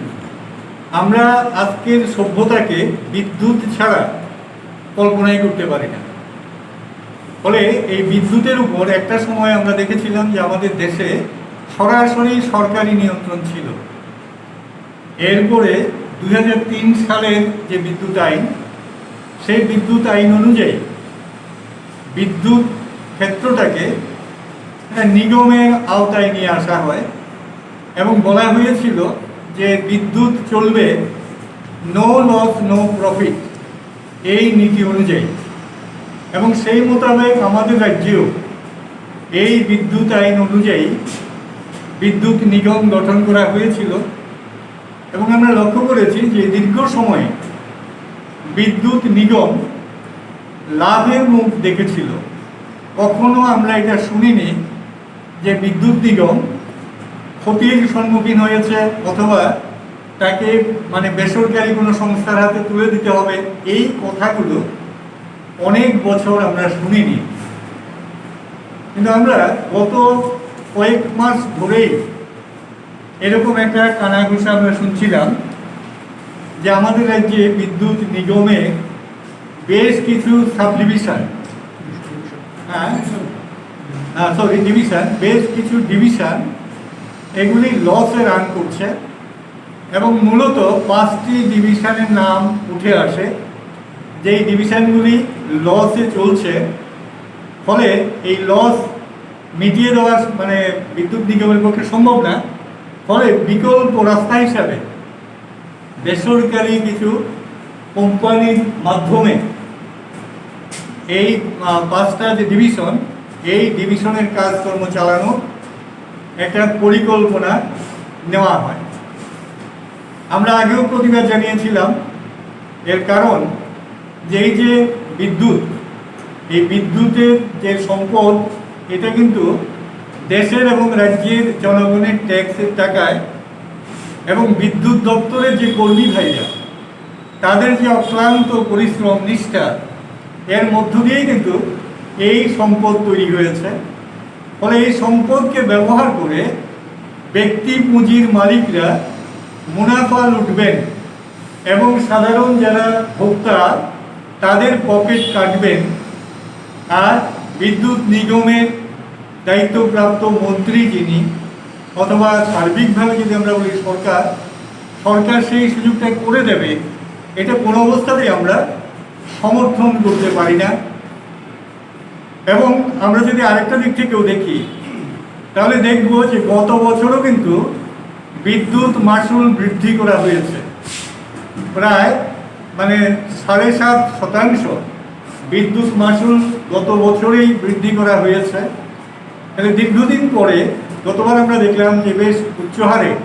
আমরা আজকের সভ্যতাকে বিদ্যুৎ ছাড়া কল্পনাই করতে পারি না। ফলে এই বিদ্যুতের উপর একটা সময় আমরা দেখেছিলাম যে আমাদের দেশে সরাসরি সরকারি নিয়ন্ত্রণ ছিল। এরপরে দুই হাজার তিন সালের যে বিদ্যুৎ আইন, সেই বিদ্যুৎ আইন অনুযায়ী বিদ্যুৎ ক্ষেত্রটাকে একটা নিগমের আওতায় নিয়ে আসা হয় এবং বলা হয়েছিল যে বিদ্যুৎ চলবে "No loss, no profit" এই নীতি অনুযায়ী। এবং সেই মোতাবেক আমাদের রাজ্যেও এই বিদ্যুৎ আইন অনুযায়ী বিদ্যুৎ নিগম গঠন করা হয়েছিল। এবং আমরা লক্ষ্য করেছি যে দীর্ঘ সময় বিদ্যুৎ নিগম লাভের মুখ দেখেছিল। কখনো আমরা এটা শুনিনি যে বিদ্যুৎ নিগম ক্ষতির সম্মুখীন হয়েছে অথবা তাকে, মানে, বেসরকারি কোনো সংস্থার হাতে তুলে দিতে হবে, এই কথাগুলো অনেক বছর আমরা শুনিনি। কিন্তু আমরা গত কয়েক মাস ধরেই এরকম একটা কানাঘুষা আমরা শুনছিলাম যে আমাদের রাজ্যে বিদ্যুৎ নিগমে বেশ কিছু সাবডিভিশন, হ্যাঁ, সরি, ডিভিশন, বেশ কিছু ডিভিশন এগুলি লসে রান করছে এবং মূলত পাঁচটি ডিভিশনের নাম উঠে আসে, যেই ডিভিশনগুলি লসে চলছে। ফলে এই লস মিটিয়ে দেওয়া, মানে, বিদ্যুৎ নিগমের পক্ষে সম্ভব না। ফলে বিকল্প রাস্তা হিসাবে বেসরকারি কিছু কোম্পানির মাধ্যমে এই, আহ, পাঁচটা যে ডিভিশন, এই ডিভিশনের কাজকর্ম চালানো একটা পরিকল্পনা নেওয়া হয়। আমরা আগেও প্রতিবাদ জানিয়েছিলাম। এর কারণ যে এই যে বিদ্যুৎ, এই বিদ্যুতের যে সম্পদ, এটা কিন্তু দেশের এবং রাজ্যের জনগণের ট্যাক্সের টাকায় এবং বিদ্যুৎ দপ্তরের যে কর্মী ভাইরা, তাদের যে অক্লান্ত পরিশ্রম, নিষ্ঠা, এর মধ্য দিয়েই কিন্তু এই সম্পদ তৈরি হয়েছে। ফলে এই সম্পদকে ব্যবহার করে ব্যক্তি পুঁজির মালিকরা মুনাফা লুটবেন এবং সাধারণ যারা ভোক্তা, তাদের পকেট কাটবেন। আর বিদ্যুৎ নিগমের দায়িত্বপ্রাপ্ত মন্ত্রী যিনি, অথবা সার্বিকভাবে যদি আমরা বলি সরকার, সরকার সেই সুযোগটা করে দেবে, এটা কোনো অবস্থাতেই আমরা সমর্থন করতে পারি না। এবং আমরা যদি আরেকটা দিক থেকেও দেখি, তাহলে দেখব যে গত বছরও কিন্তু বিদ্যুৎ মাশুল বৃদ্ধি করা হয়েছে। প্রায়, মানে, সাড়ে সাত শতাংশ বিদ্যুৎ মাশুল গত বছরেই বৃদ্ধি করা হয়েছে। তাহলে দীর্ঘদিন পরে গতবার আমরা দেখলাম যে বেশ উচ্চ হারে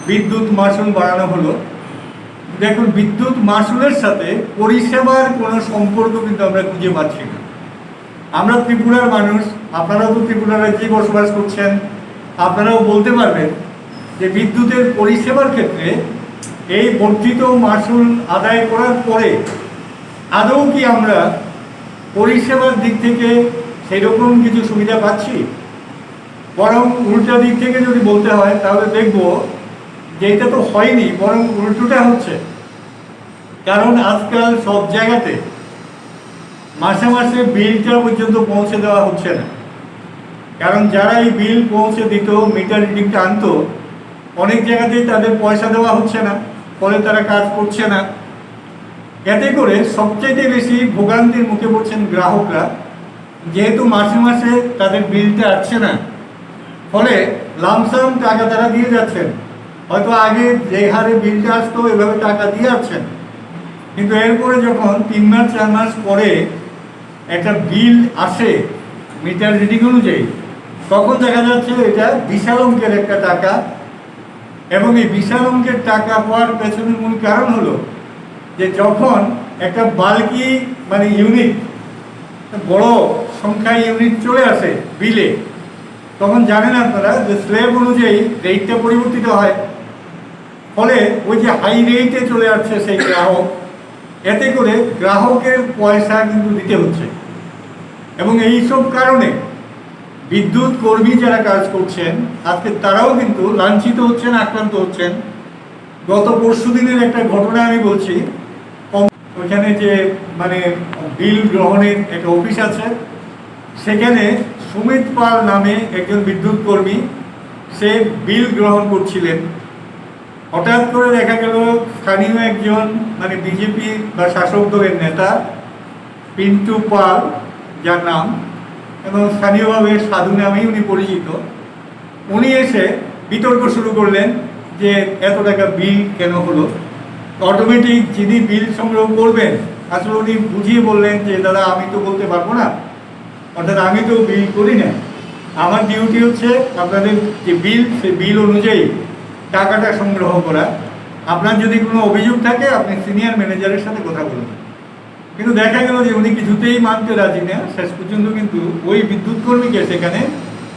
বিদ্যুৎ মাশুল বাড়ানো হলো। দেখুন, বিদ্যুৎ মাশুলের সাথে পরিষেবার কোনো সম্পর্ক কিন্তু আমরা খুঁজে পাচ্ছি না। আমরা ত্রিপুরার মানুষ, আপনারাও তো ত্রিপুরা রাজ্যেই বসবাস করছেন, আপনারাও বলতে পারবেন যে বিদ্যুতের পরিষেবার ক্ষেত্রে এই বর্ধিত মাশুল আদায় করার পরে আদৌ কি আমরা পরিষেবার দিক থেকে সেরকম কিছু সুবিধা পাচ্ছি? বরং উল্টা দিক থেকে যদি বলতে হয়, তাহলে দেখব যে এটা তো হয়নি, বরং উল্টোটা হচ্ছে। কারণ আজকাল সব জায়গাতে মাসে মাসে বিলটা পর্যন্ত পৌঁছে দেওয়া হচ্ছে না। কারণ যারা এই বিল পৌঁছে দিত, মিটার রিডিংটা আনতো, অনেক জায়গাতেই তাদের পয়সা দেওয়া হচ্ছে না, ফলে তারা কাজ করছে না। এতে করে সবচাইতে বেশি ভোগান্তির মুখে পড়ছেন গ্রাহকরা, যেহেতু মাসে মাসে তাদের বিলটা আসছে না, ফলে লামসাম টাকা তারা দিয়ে যাচ্ছেন। হয়তো আগে যে হারে বিলটা আসতো এভাবে টাকা দিয়ে আসছেন, কিন্তু এরপরে যখন তিন মাস চার মাস পরে একটা বিল আসে মিটার রিডিং অনুযায়ী, তখন দেখা যাচ্ছে এটা বিশাল অঙ্কের একটা টাকা। এবং এই বিশাল অঙ্কের টাকা হওয়ার পেছনে মূল কারণ হলো যে যখন একটা বাল্কি, মানে ইউনিট, বড় সংখ্যায় ইউনিট চলে আসে বিলে, তখন জানেন আপনারা যে স্ল্যাব অনুযায়ী রেটটা পরিবর্তিত হয়। ফলে ওই যে হাই রেটে চলে আসছে সেই গ্রাহক, এতে করে গ্রাহকের পয়সা কিন্তু দিতে হচ্ছে। এবং এই সব কারণে বিদ্যুৎ কর্মী যারা কাজ করছেন, আজকে তারাও কিন্তু লাঞ্ছিত হচ্ছেন, আক্রান্ত হচ্ছেন। গত পরশু দিনের একটা ঘটনা আমি বলছি। কম-, ওইখানে যে, মানে, বিল গ্রহণের একটা অফিস আছে, সেখানে সুমিত পাল নামে একজন বিদ্যুৎ কর্মী, সে বিল গ্রহণ করছিলেন। হঠাৎ করে দেখা গেল স্থানীয় একজন, মানে, বিজেপি বা শাসক দলের নেতা পিন্টু পাল, যার নাম, এবং স্থানীয়ভাবে সাধু নামেই উনি পরিচিত, উনি এসে বিতর্ক শুরু করলেন যে এত টাকা বিল কেন হলো। অটোমেটিক যিনি বিল সংগ্রহ করবেন, আসলে উনি বুঝিয়ে বললেন যে, "দাদা, আমি তো বলতে পারবো না, অর্থাৎ আমি তো বিল করি না, আমার ডিউটি হচ্ছে আপনাদের যে বিল, সেই বিল অনুযায়ী টাকাটা সংগ্রহ করা। আপনার যদি কোনো অভিযোগ থাকে, আপনি সিনিয়র ম্যানেজারের সাথে কথা বলুন।" কিন্তু দেখা গেল যে উনি কিছুতেই মানতে রাজি না। শেষ পর্যন্ত কিন্তু ওই বিদ্যুৎ কর্মীকে সেখানে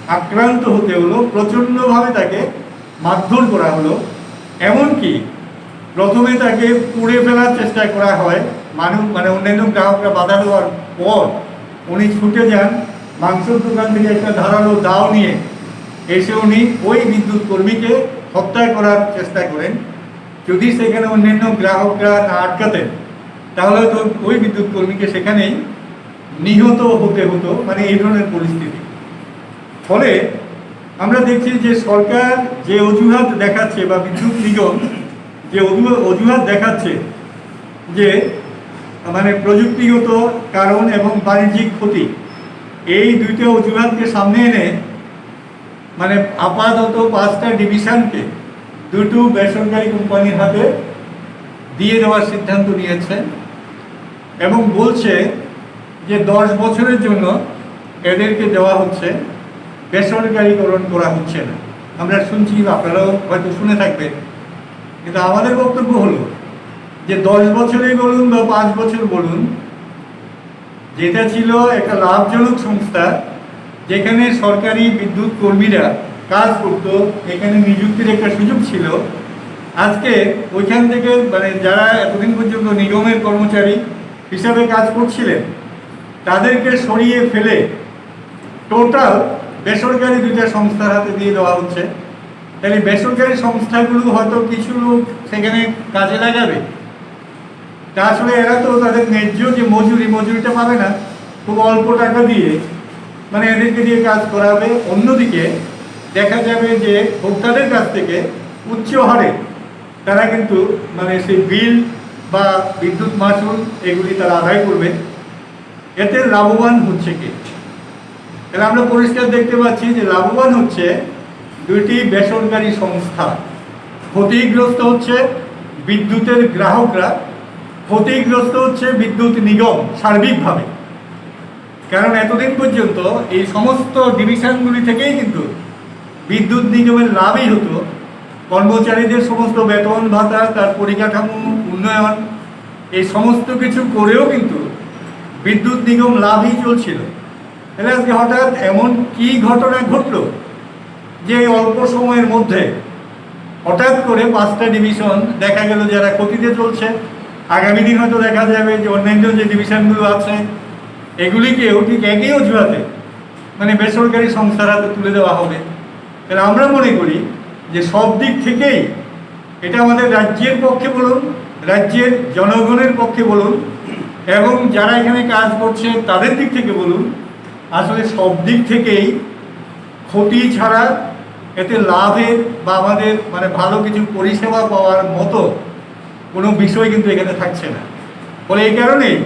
আক্রান্ত হতে হলো, প্রচণ্ডভাবে তাকে মারধর করা হলো। এমনকি প্রথমে তাকে পুড়ে ফেলার চেষ্টা করা হয়, মানুষ, মানে, অন্যান্য গ্রাহকরা বাধা দেওয়ার পর উনি ছুটে যান। মাংসর দোকান থেকে একটা ধারালো দাও নিয়ে এসে উনি ওই বিদ্যুৎ কর্মীকে হত্যা করার চেষ্টা করেন। যদি সেখানে অন্যান্য গ্রাহকরা না আটকাতেন, তাহলে তো ওই বিদ্যুৎ কর্মীকে সেখানেই নিহত হতে হতো, মানে, এই ধরনের পরিস্থিতি। ফলে আমরা দেখছি যে সরকার যে অজুহাত দেখাচ্ছে বা বিদ্যুৎ নিগম যে অজু-, অজুহাত দেখাচ্ছে যে, মানে, প্রযুক্তিগত কারণ এবং বাণিজ্যিক ক্ষতি, এই দুইটা অজুহাতকে সামনে এনে, মানে, আপাতত পাঁচটা ডিভিশনকে দুটো বেসরকারি কোম্পানির হাতে দিয়ে দেওয়ার সিদ্ধান্ত নিয়েছে এবং বলছে যে দশ বছরের জন্য এদেরকে দেওয়া হচ্ছে, বেসরকারিকরণ করা হচ্ছে না। আমরা শুনছি, আপনারাও হয়তো শুনে থাকবেন, কিন্তু আমাদের বক্তব্য হলো যে দশ বছরই বলুন বা পাঁচ বছর বলুন, যেটা ছিল একটা লাভজনক সংস্থা, যেখানে সরকারি বিদ্যুৎ কর্মীরা কাজ করত, এখানে নিযুক্তির একটা সুযোগ ছিল। আজকে ওইখান থেকে, মানে, যারা এতদিন পর্যন্ত নিগমের কর্মচারী হিসাবে কাজ করছিলেন, তাদেরকে সরিয়ে ফেলে টোটাল বেসরকারি দুইটা সংস্থার হাতে দিয়ে দেওয়া হচ্ছে। তাহলে বেসরকারি সংস্থাগুলো হয়তো কিছু লোক সেখানে কাজে লাগাবে, তা আসলে এরা তো তাদের ন্যায্য যে মজুরি, মজুরিটা পাবে না, খুব অল্প টাকা দিয়ে, মানে, এদেরকে দিয়ে কাজ করাবে। অন্যদিকে দেখা যাবে যে ভোক্তাদের কাছ থেকে উচ্চ হারে তারা কিন্তু, মানে, সেই বিল বা বিদ্যুৎ মাশুল এগুলি তারা আদায় করবে। এতে লাভবান হচ্ছে কে? তাহলে আমরা পরিষ্কার দেখতে পাচ্ছি যে লাভবান হচ্ছে দুইটি বেসরকারি সংস্থা, ক্ষতিগ্রস্ত হচ্ছে বিদ্যুতের গ্রাহকরা, ক্ষতিগ্রস্ত হচ্ছে বিদ্যুৎ নিগম সার্বিকভাবে। কারণ এতদিন পর্যন্ত এই সমস্ত ডিভিশনগুলি থেকেই কিন্তু বিদ্যুৎ নিগমের লাভই হতো। কর্মচারীদের সমস্ত বেতন ভাতা, তার পরিকাঠামো উন্নয়ন, এই সমস্ত কিছু করেও কিন্তু বিদ্যুৎ নিগম লাভই চলছিল। তাহলে আজকে হঠাৎ এমন কি ঘটনা ঘটলো যে এই অল্প সময়ের মধ্যে হঠাৎ করে পাঁচটা ডিভিশন দেখা গেল যারা ক্ষতিতে চলছে, আগামী দিন হয়তো দেখা যাবে যে অন্যান্য যে ডিভিশনগুলো আছে এগুলিকেও ঠিক একই অজুহাতে, মানে, বেসরকারি সংস্থার হাতে তুলে দেওয়া হবে। তাহলে আমরা মনে করি যে সব দিক থেকেই, এটা আমাদের রাজ্যের পক্ষে বলুন, রাজ্যের জনগণের পক্ষে বলুন, এবং যারা এখানে কাজ করছে তাদের দিক থেকে বলুন, আসলে সব দিক থেকেই ক্ষতি ছাড়া এতে লাভের বা আমাদের, মানে, ভালো কিছু পরিষেবা পাওয়ার মতো কোনো বিষয় কিন্তু এখানে থাকছে না। ফলে এই কারণেই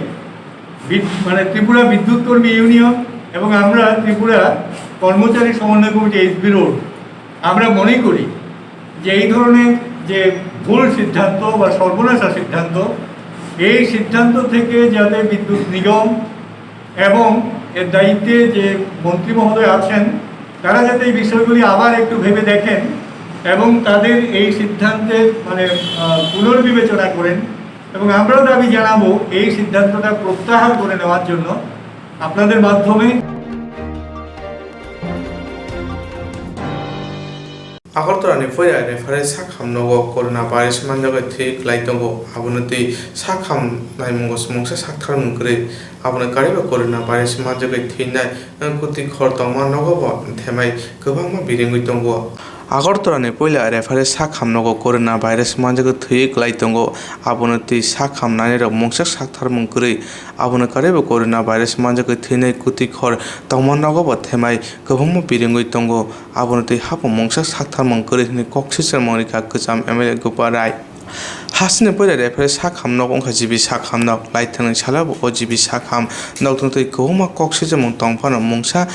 বিদ-, মানে, ত্রিপুরা বিদ্যুৎ কর্মী ইউনিয়ন এবং আমরা ত্রিপুরা কর্মচারী সমন্বয় কমিটি, এইচবি রোড, আমরা মনে করি যে এই ধরনের যে ভুল সিদ্ধান্ত বা সর্বনাশা সিদ্ধান্ত, এই সিদ্ধান্ত থেকে যাতে বিদ্যুৎ নিগম এবং এর দায়িত্বে যে মন্ত্রী মহোদয় আছেন, তারা যাতে এই বিষয়গুলি আবার একটু ভেবে দেখেন এবং তাদের এই সিদ্ধান্তের, মানে, আহ, পুনর্বিবেচনা করেন। এবং আমরাও দাবি জানাবো এই সিদ্ধান্তটা প্রত্যাহার করে নেওয়ার জন্য আপনাদের মাধ্যমে। Agartala ni puila referee sakham nogo corona virus manjagwi thwi kwlai tongo, abono twi sakham naimungo mungsa saktharmung kwrwi, abono karwibo corona virus manjagwi thwinai kuti khor tongma nogo bo themai kwbangma biringwi tongo. Agartala ni puila referee sakham nogo corona virus manjagwi thwi kwlai tongo, abono twi sakham nainai rok mungsa saktharmung kwrwi, abono karwibo corona virus manjagwi thwinai kuti khor tongma nogo bo themai kwbangma biringwi tongo. Abono twi haphang mungsa saktharmung kwrwi hwnwi kok sichirmung rwkha kwcham M L A Gopal Rai. Hasteni puila referee sakham nok wngkha G B sakham nok, laithangni salo bo o G B sakham nok tongtwi kwbangma kok sichirmung tong phano mungsa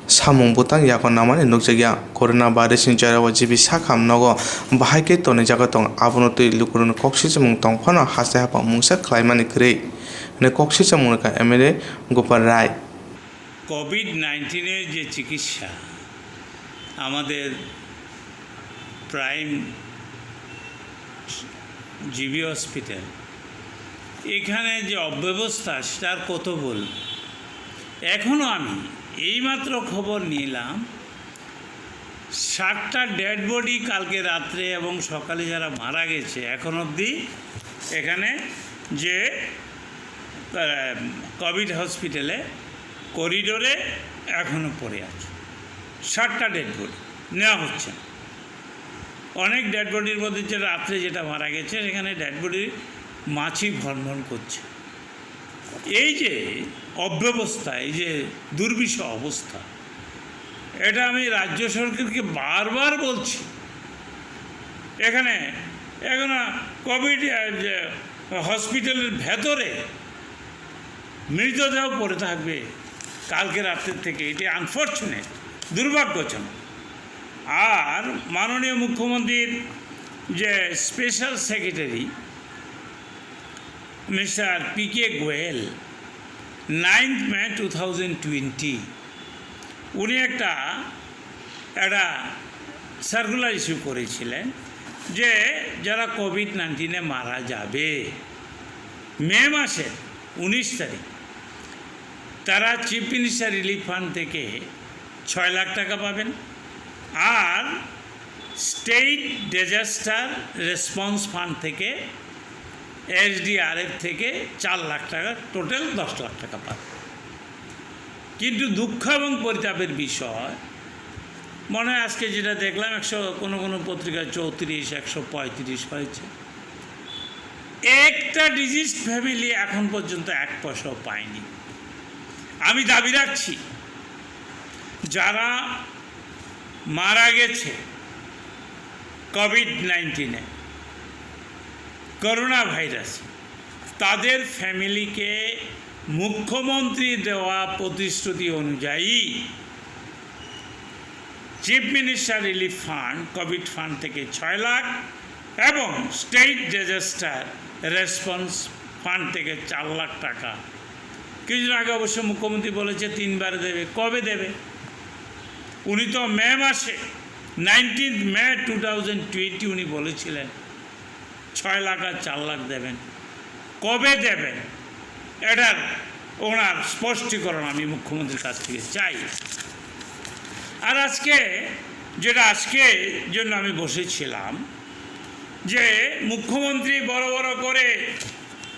samung bwtang yago namani nukjakya. Corona virus ni jorao G B sakham nogo bahai khe tonwi jagwi tongo, abono twi lukurokni kok sichirmung tong phano haste haphang mungsa khlaimani kwrwi hwnwi kok sichirmung rwkha M L A Gopal Rai. Covid নাইন্টিনের যে চিকিৎসা, আমাদের prime GB hospital, এখানে যে অব্যবস্থা, সেটার কত বলব। এখনও আমি এইমাত্র খবর নিলাম, সাতটা ডেড বডি কালকে রাত্রে এবং সকালে যারা মারা গেছে, এখন অবধি এখানে যে আহ, কোভিড হসপিটালে করিডোরে এখনও পড়ে আছে, সাতটা ডেড বডি নেওয়া হচ্ছে না। অনেক ডেড বডির মধ্যে যে রাত্রে যেটা মারা গেছে, সেখানে ডেড বডি মাছি ভনভন করছে। এই যে অব্যবস্থা, এই যে দুর্বিষহ অবস্থা, এটা আমি রাজ্য সরকারকে বারবার বলছি। এখানে এখন কোভিড, আহ, যে হসপিটালের ভেতরে মৃতদেহ পড়ে থাকবে কালকে রাত্রের থেকে, এটি আনফর্চুনেট, দুর্ভাগ্যজনক। আর মাননীয় মুখ্যমন্ত্রীর যে special secretary mister P K Goel, ninth May two thousand twenty, উনি একটা একটা সার্কুলার ইস্যু করেছিলেন যে যারা কোভিড নাইন্টিনে মারা যাবে, মে মাসের উনিশ তারিখ, তারা চিফ মিনিস্টার রিলিফ ফান্ড থেকে ছয় লাখ টাকা পাবেন, আর স্টেট ডিজাস্টার রেসপন্স ফান্ড থেকে, এসডিআরএফ থেকে চার লাখ টাকা, টোটাল দশ লাখ টাকা পাবেন। কিন্তু দুঃখ এবং পরিতাপের বিষয়, মনে হয় আজকে যেটা দেখলাম, একশো, কোনো কোনো পত্রিকায় চৌত্রিশ, একশো পঁয়ত্রিশ হয়েছে। একটা ডিজিজ ফ্যামিলি এখন পর্যন্ত এক পয়সাও পায়নি। আমি দাবি রাখছি, যারা মারা গেছে কোভিড নাইন্টিনে, করোনা ভাইরাসে, তাদের ফ্যামিলিকে মুখ্যমন্ত্রী দেওয়া প্রতিশ্রুতি অনুযায়ী chief minister relief fund, Covid fund থেকে ছয় লাখ এবং স্টেট ডিজাস্টার রেসপন্স ফান্ড থেকে চার লাখ টাকা। কিছুদিন আগে অবশ্য মুখ্যমন্ত্রী বলেছে তিনবার দেবে। কবে দেবে? উনি তো মে মাসে, নাইনটিন্থ মে টু থাউজেন্ড টোয়েন্টি, উনি বলেছিলেন ছয় লাখ আর চার লাখ দেবেন। কবে দেবেন, এটার ওনার স্পষ্টীকরণ আমি মুখ্যমন্ত্রীর কাছ থেকে চাই। আর আজকে, যেটা আজকে জন্য আমি বসেছিলাম, যে মুখ্যমন্ত্রী বড় বড় করে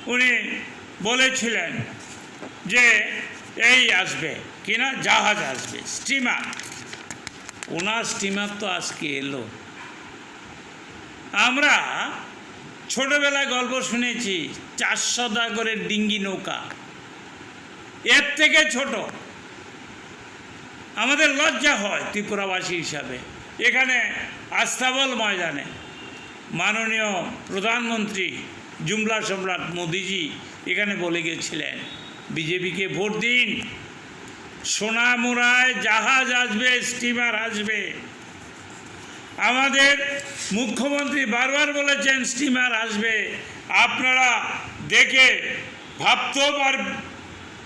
উনি বলেছিলেন যে এই আসবে, কিনা জাহাজ আসবে, স্টিমার। ওনার স্টিমার তো আজকে এলো। আমরা ছোটবেলায় গল্প শুনেছি, চার সওদাগরের ডিঙ্গি নৌকা, এর থেকে ছোট। আমাদের লজ্জা হয় ত্রিপুরাবাসী হিসাবে। এখানে আস্তাবল ময়দানে মাননীয় প্রধানমন্ত্রী জুমলা সম্রাট মোদিজি এখানে বলে গেছিলেন, "বিজেপিকে ভোট দিন, সোনামুড়ায় জাহাজ আসবে, স্টিমার আসবে।" আমাদের মুখ্যমন্ত্রী বারবার বলেছেন, "স্টিমার আসবে।" আপনারা দেখে ভাবতেও পার-,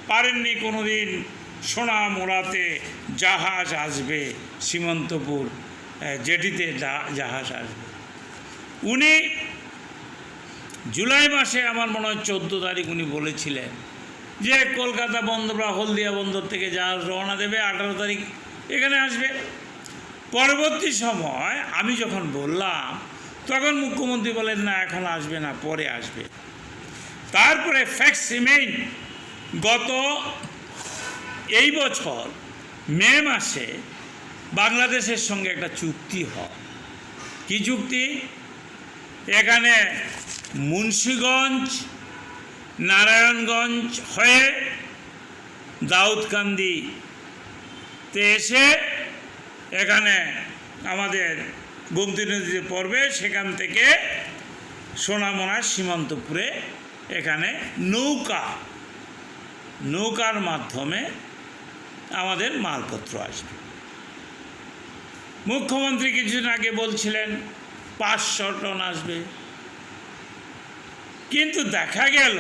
পারেননি কোনোদিন সোনামুড়াতে জাহাজ আসবে, সীমান্তপুর, আহ, জেটিতে জা-, জাহাজ আসবে। উনি জুলাই মাসে, আমার মনে হয় চোদ্দ তারিখ, উনি বলেছিলেন যে কলকাতা বন্দর বা হলদিয়া বন্দর থেকে জাহাজ রওনা দেবে, আঠারো তারিখ এখানে আসবে। পরবর্তী সময় আমি যখন বললাম, তখন মুখ্যমন্ত্রী বলেন, "না, এখন আসবে না, পরে আসবে।" তারপরে ফ্যাক্সিমেইন গত এই বছর মে মাসে বাংলাদেশের সঙ্গে একটা চুক্তি হয়। কি চুক্তি? এখানে মুন্সিগঞ্জ, নারায়ণগঞ্জ হয়ে দাউদকান্দিতে এসে এখানে আমাদের গোমতী নদীতে পড়বে, সেখান থেকে সোনামুড়া সীমান্তপুরে এখানে নৌকা, নৌকার মাধ্যমে আমাদের মালপত্র আসবে। মুখ্যমন্ত্রী কিছুদিন আগে বলছিলেন পাঁচশো টন আসবে, কিন্তু দেখা গেল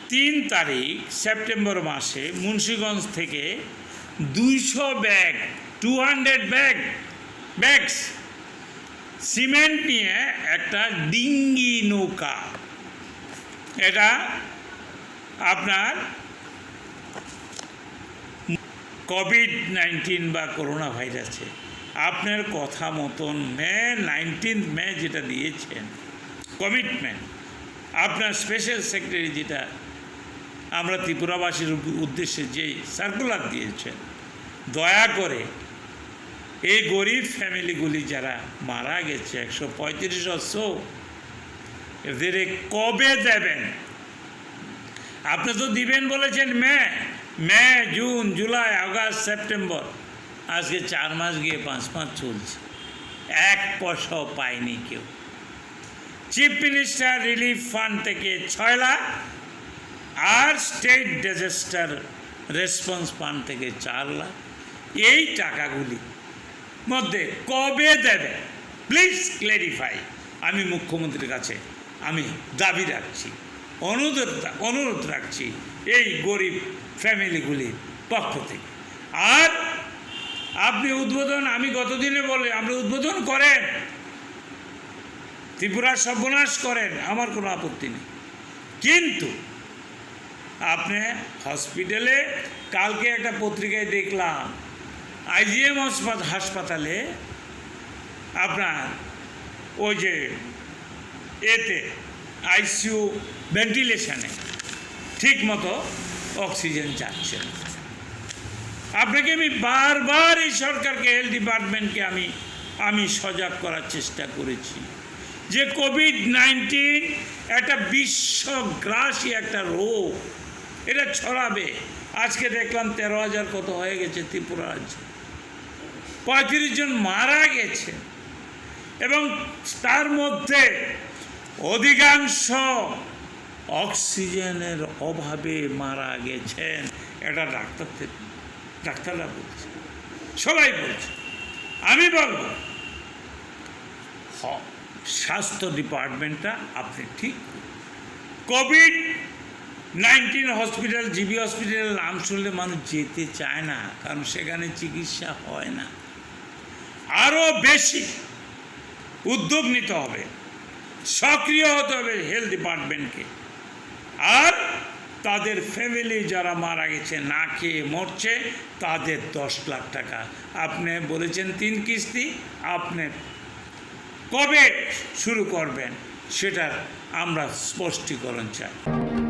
তিন তারিখ সেপ্টেম্বর মাসে মুন্সিগঞ্জ থেকে দুইশো bag, two hundred bag, bags cement নিয়ে একটা ডিঙ্গি নৌকা, এটা আপনার কোভিড নাইন্টিন বা করোনা ভাইরাসে আপনার কথা মতন মে, নাইনটিন্থ মে যেটা দিয়েছেন কমিটমেন্ট, আপনার স্পেশাল সেক্রেটারি যেটা আমরা ত্রিপুরাবাসীর উপ-, উদ্দেশ্যে যে সার্কুলার দিয়েছেন, দয়া করে এই গরিব ফ্যামিলিগুলি যারা মারা গেছে, একশো পঁয়ত্রিশ অসো, এদের কবে দেবেন? আপনি তো দিবেন বলেছেন মে, মে, জুন, জুলাই, আগস্ট, সেপ্টেম্বর, আজকে চার মাস গিয়ে পাঁচ মাস চলছে, এক পয়সাও পায়নি কেউ। চিফ মিনিস্টার রিলিফ ফান্ড থেকে ছয় লাখ আর স্টেট ডিজাস্টার রেসপন্স ফান্ড থেকে চার লাখ। এই টাকাগুলি মধ্যে কবে দেবে, প্লিজ ক্ল্যারিফাই। আমি মুখ্যমন্ত্রীর কাছে আমি দাবি রাখছি, অনুরোধ, অনুরোধ রাখছি এই গরিব ফ্যামিলিগুলির পক্ষ থেকে। আর আপনি উদ্বোধন, আমি গতদিনে বলে, আপনি উদ্বোধন করেন, ত্রিপুরার সর্বনাশ করেন, আমার কোনো আপত্তি নেই, কিন্তু আপনি হসপিটালে, কালকে একটা পত্রিকায় দেখলাম, আইজিএম হাসপাত-, হাসপাতালে আপনার ওই যে এতে আইসিইউ ভেন্টিলেশনে ঠিক মতো অক্সিজেন যাচ্ছে না। আপনাকে আমি বারবার এই সরকারকে, হেলথ ডিপার্টমেন্টকে আমি, আমি সজাগ করার চেষ্টা করেছি যে কোভিড নাইন্টিন একটা বিশ্বগ্রাসী একটা রোগ, এটা ছড়াবে। আজকে দেখলাম তেরো হাজার কত হয়ে গেছে ত্রিপুরা রাজ্যে, পঁয়ত্রিশ জন মারা গেছে এবং তার মধ্যে অধিকাংশ অক্সিজেনের অভাবে মারা গেছেন। এটা ডাক্তার থেকে, ডাক্তাররা বলছে, সবাই বলছে। আমি বলবো, হ-, স্বাস্থ্য ডিপার্টমেন্টটা আপনি ঠিক করুন। কোভিড নাইন্টিন হসপিটাল, জিবি হসপিটালের নাম শুনলে মানুষ যেতে চায় না, কারণ সেখানে চিকিৎসা হয় না। আরও বেশি উদ্যোগ নিতে হবে, সক্রিয় হতে হবে হেলথ ডিপার্টমেন্টকে। আর তাদের ফ্যামিলি যারা মারা গেছে, না খেয়ে মরছে, তাদের দশ লাখ টাকা। আপনি বলেছেন তিন কিস্তি, আপনি কবে শুরু করবেন সেটার আমরা স্পষ্টীকরণ চাই।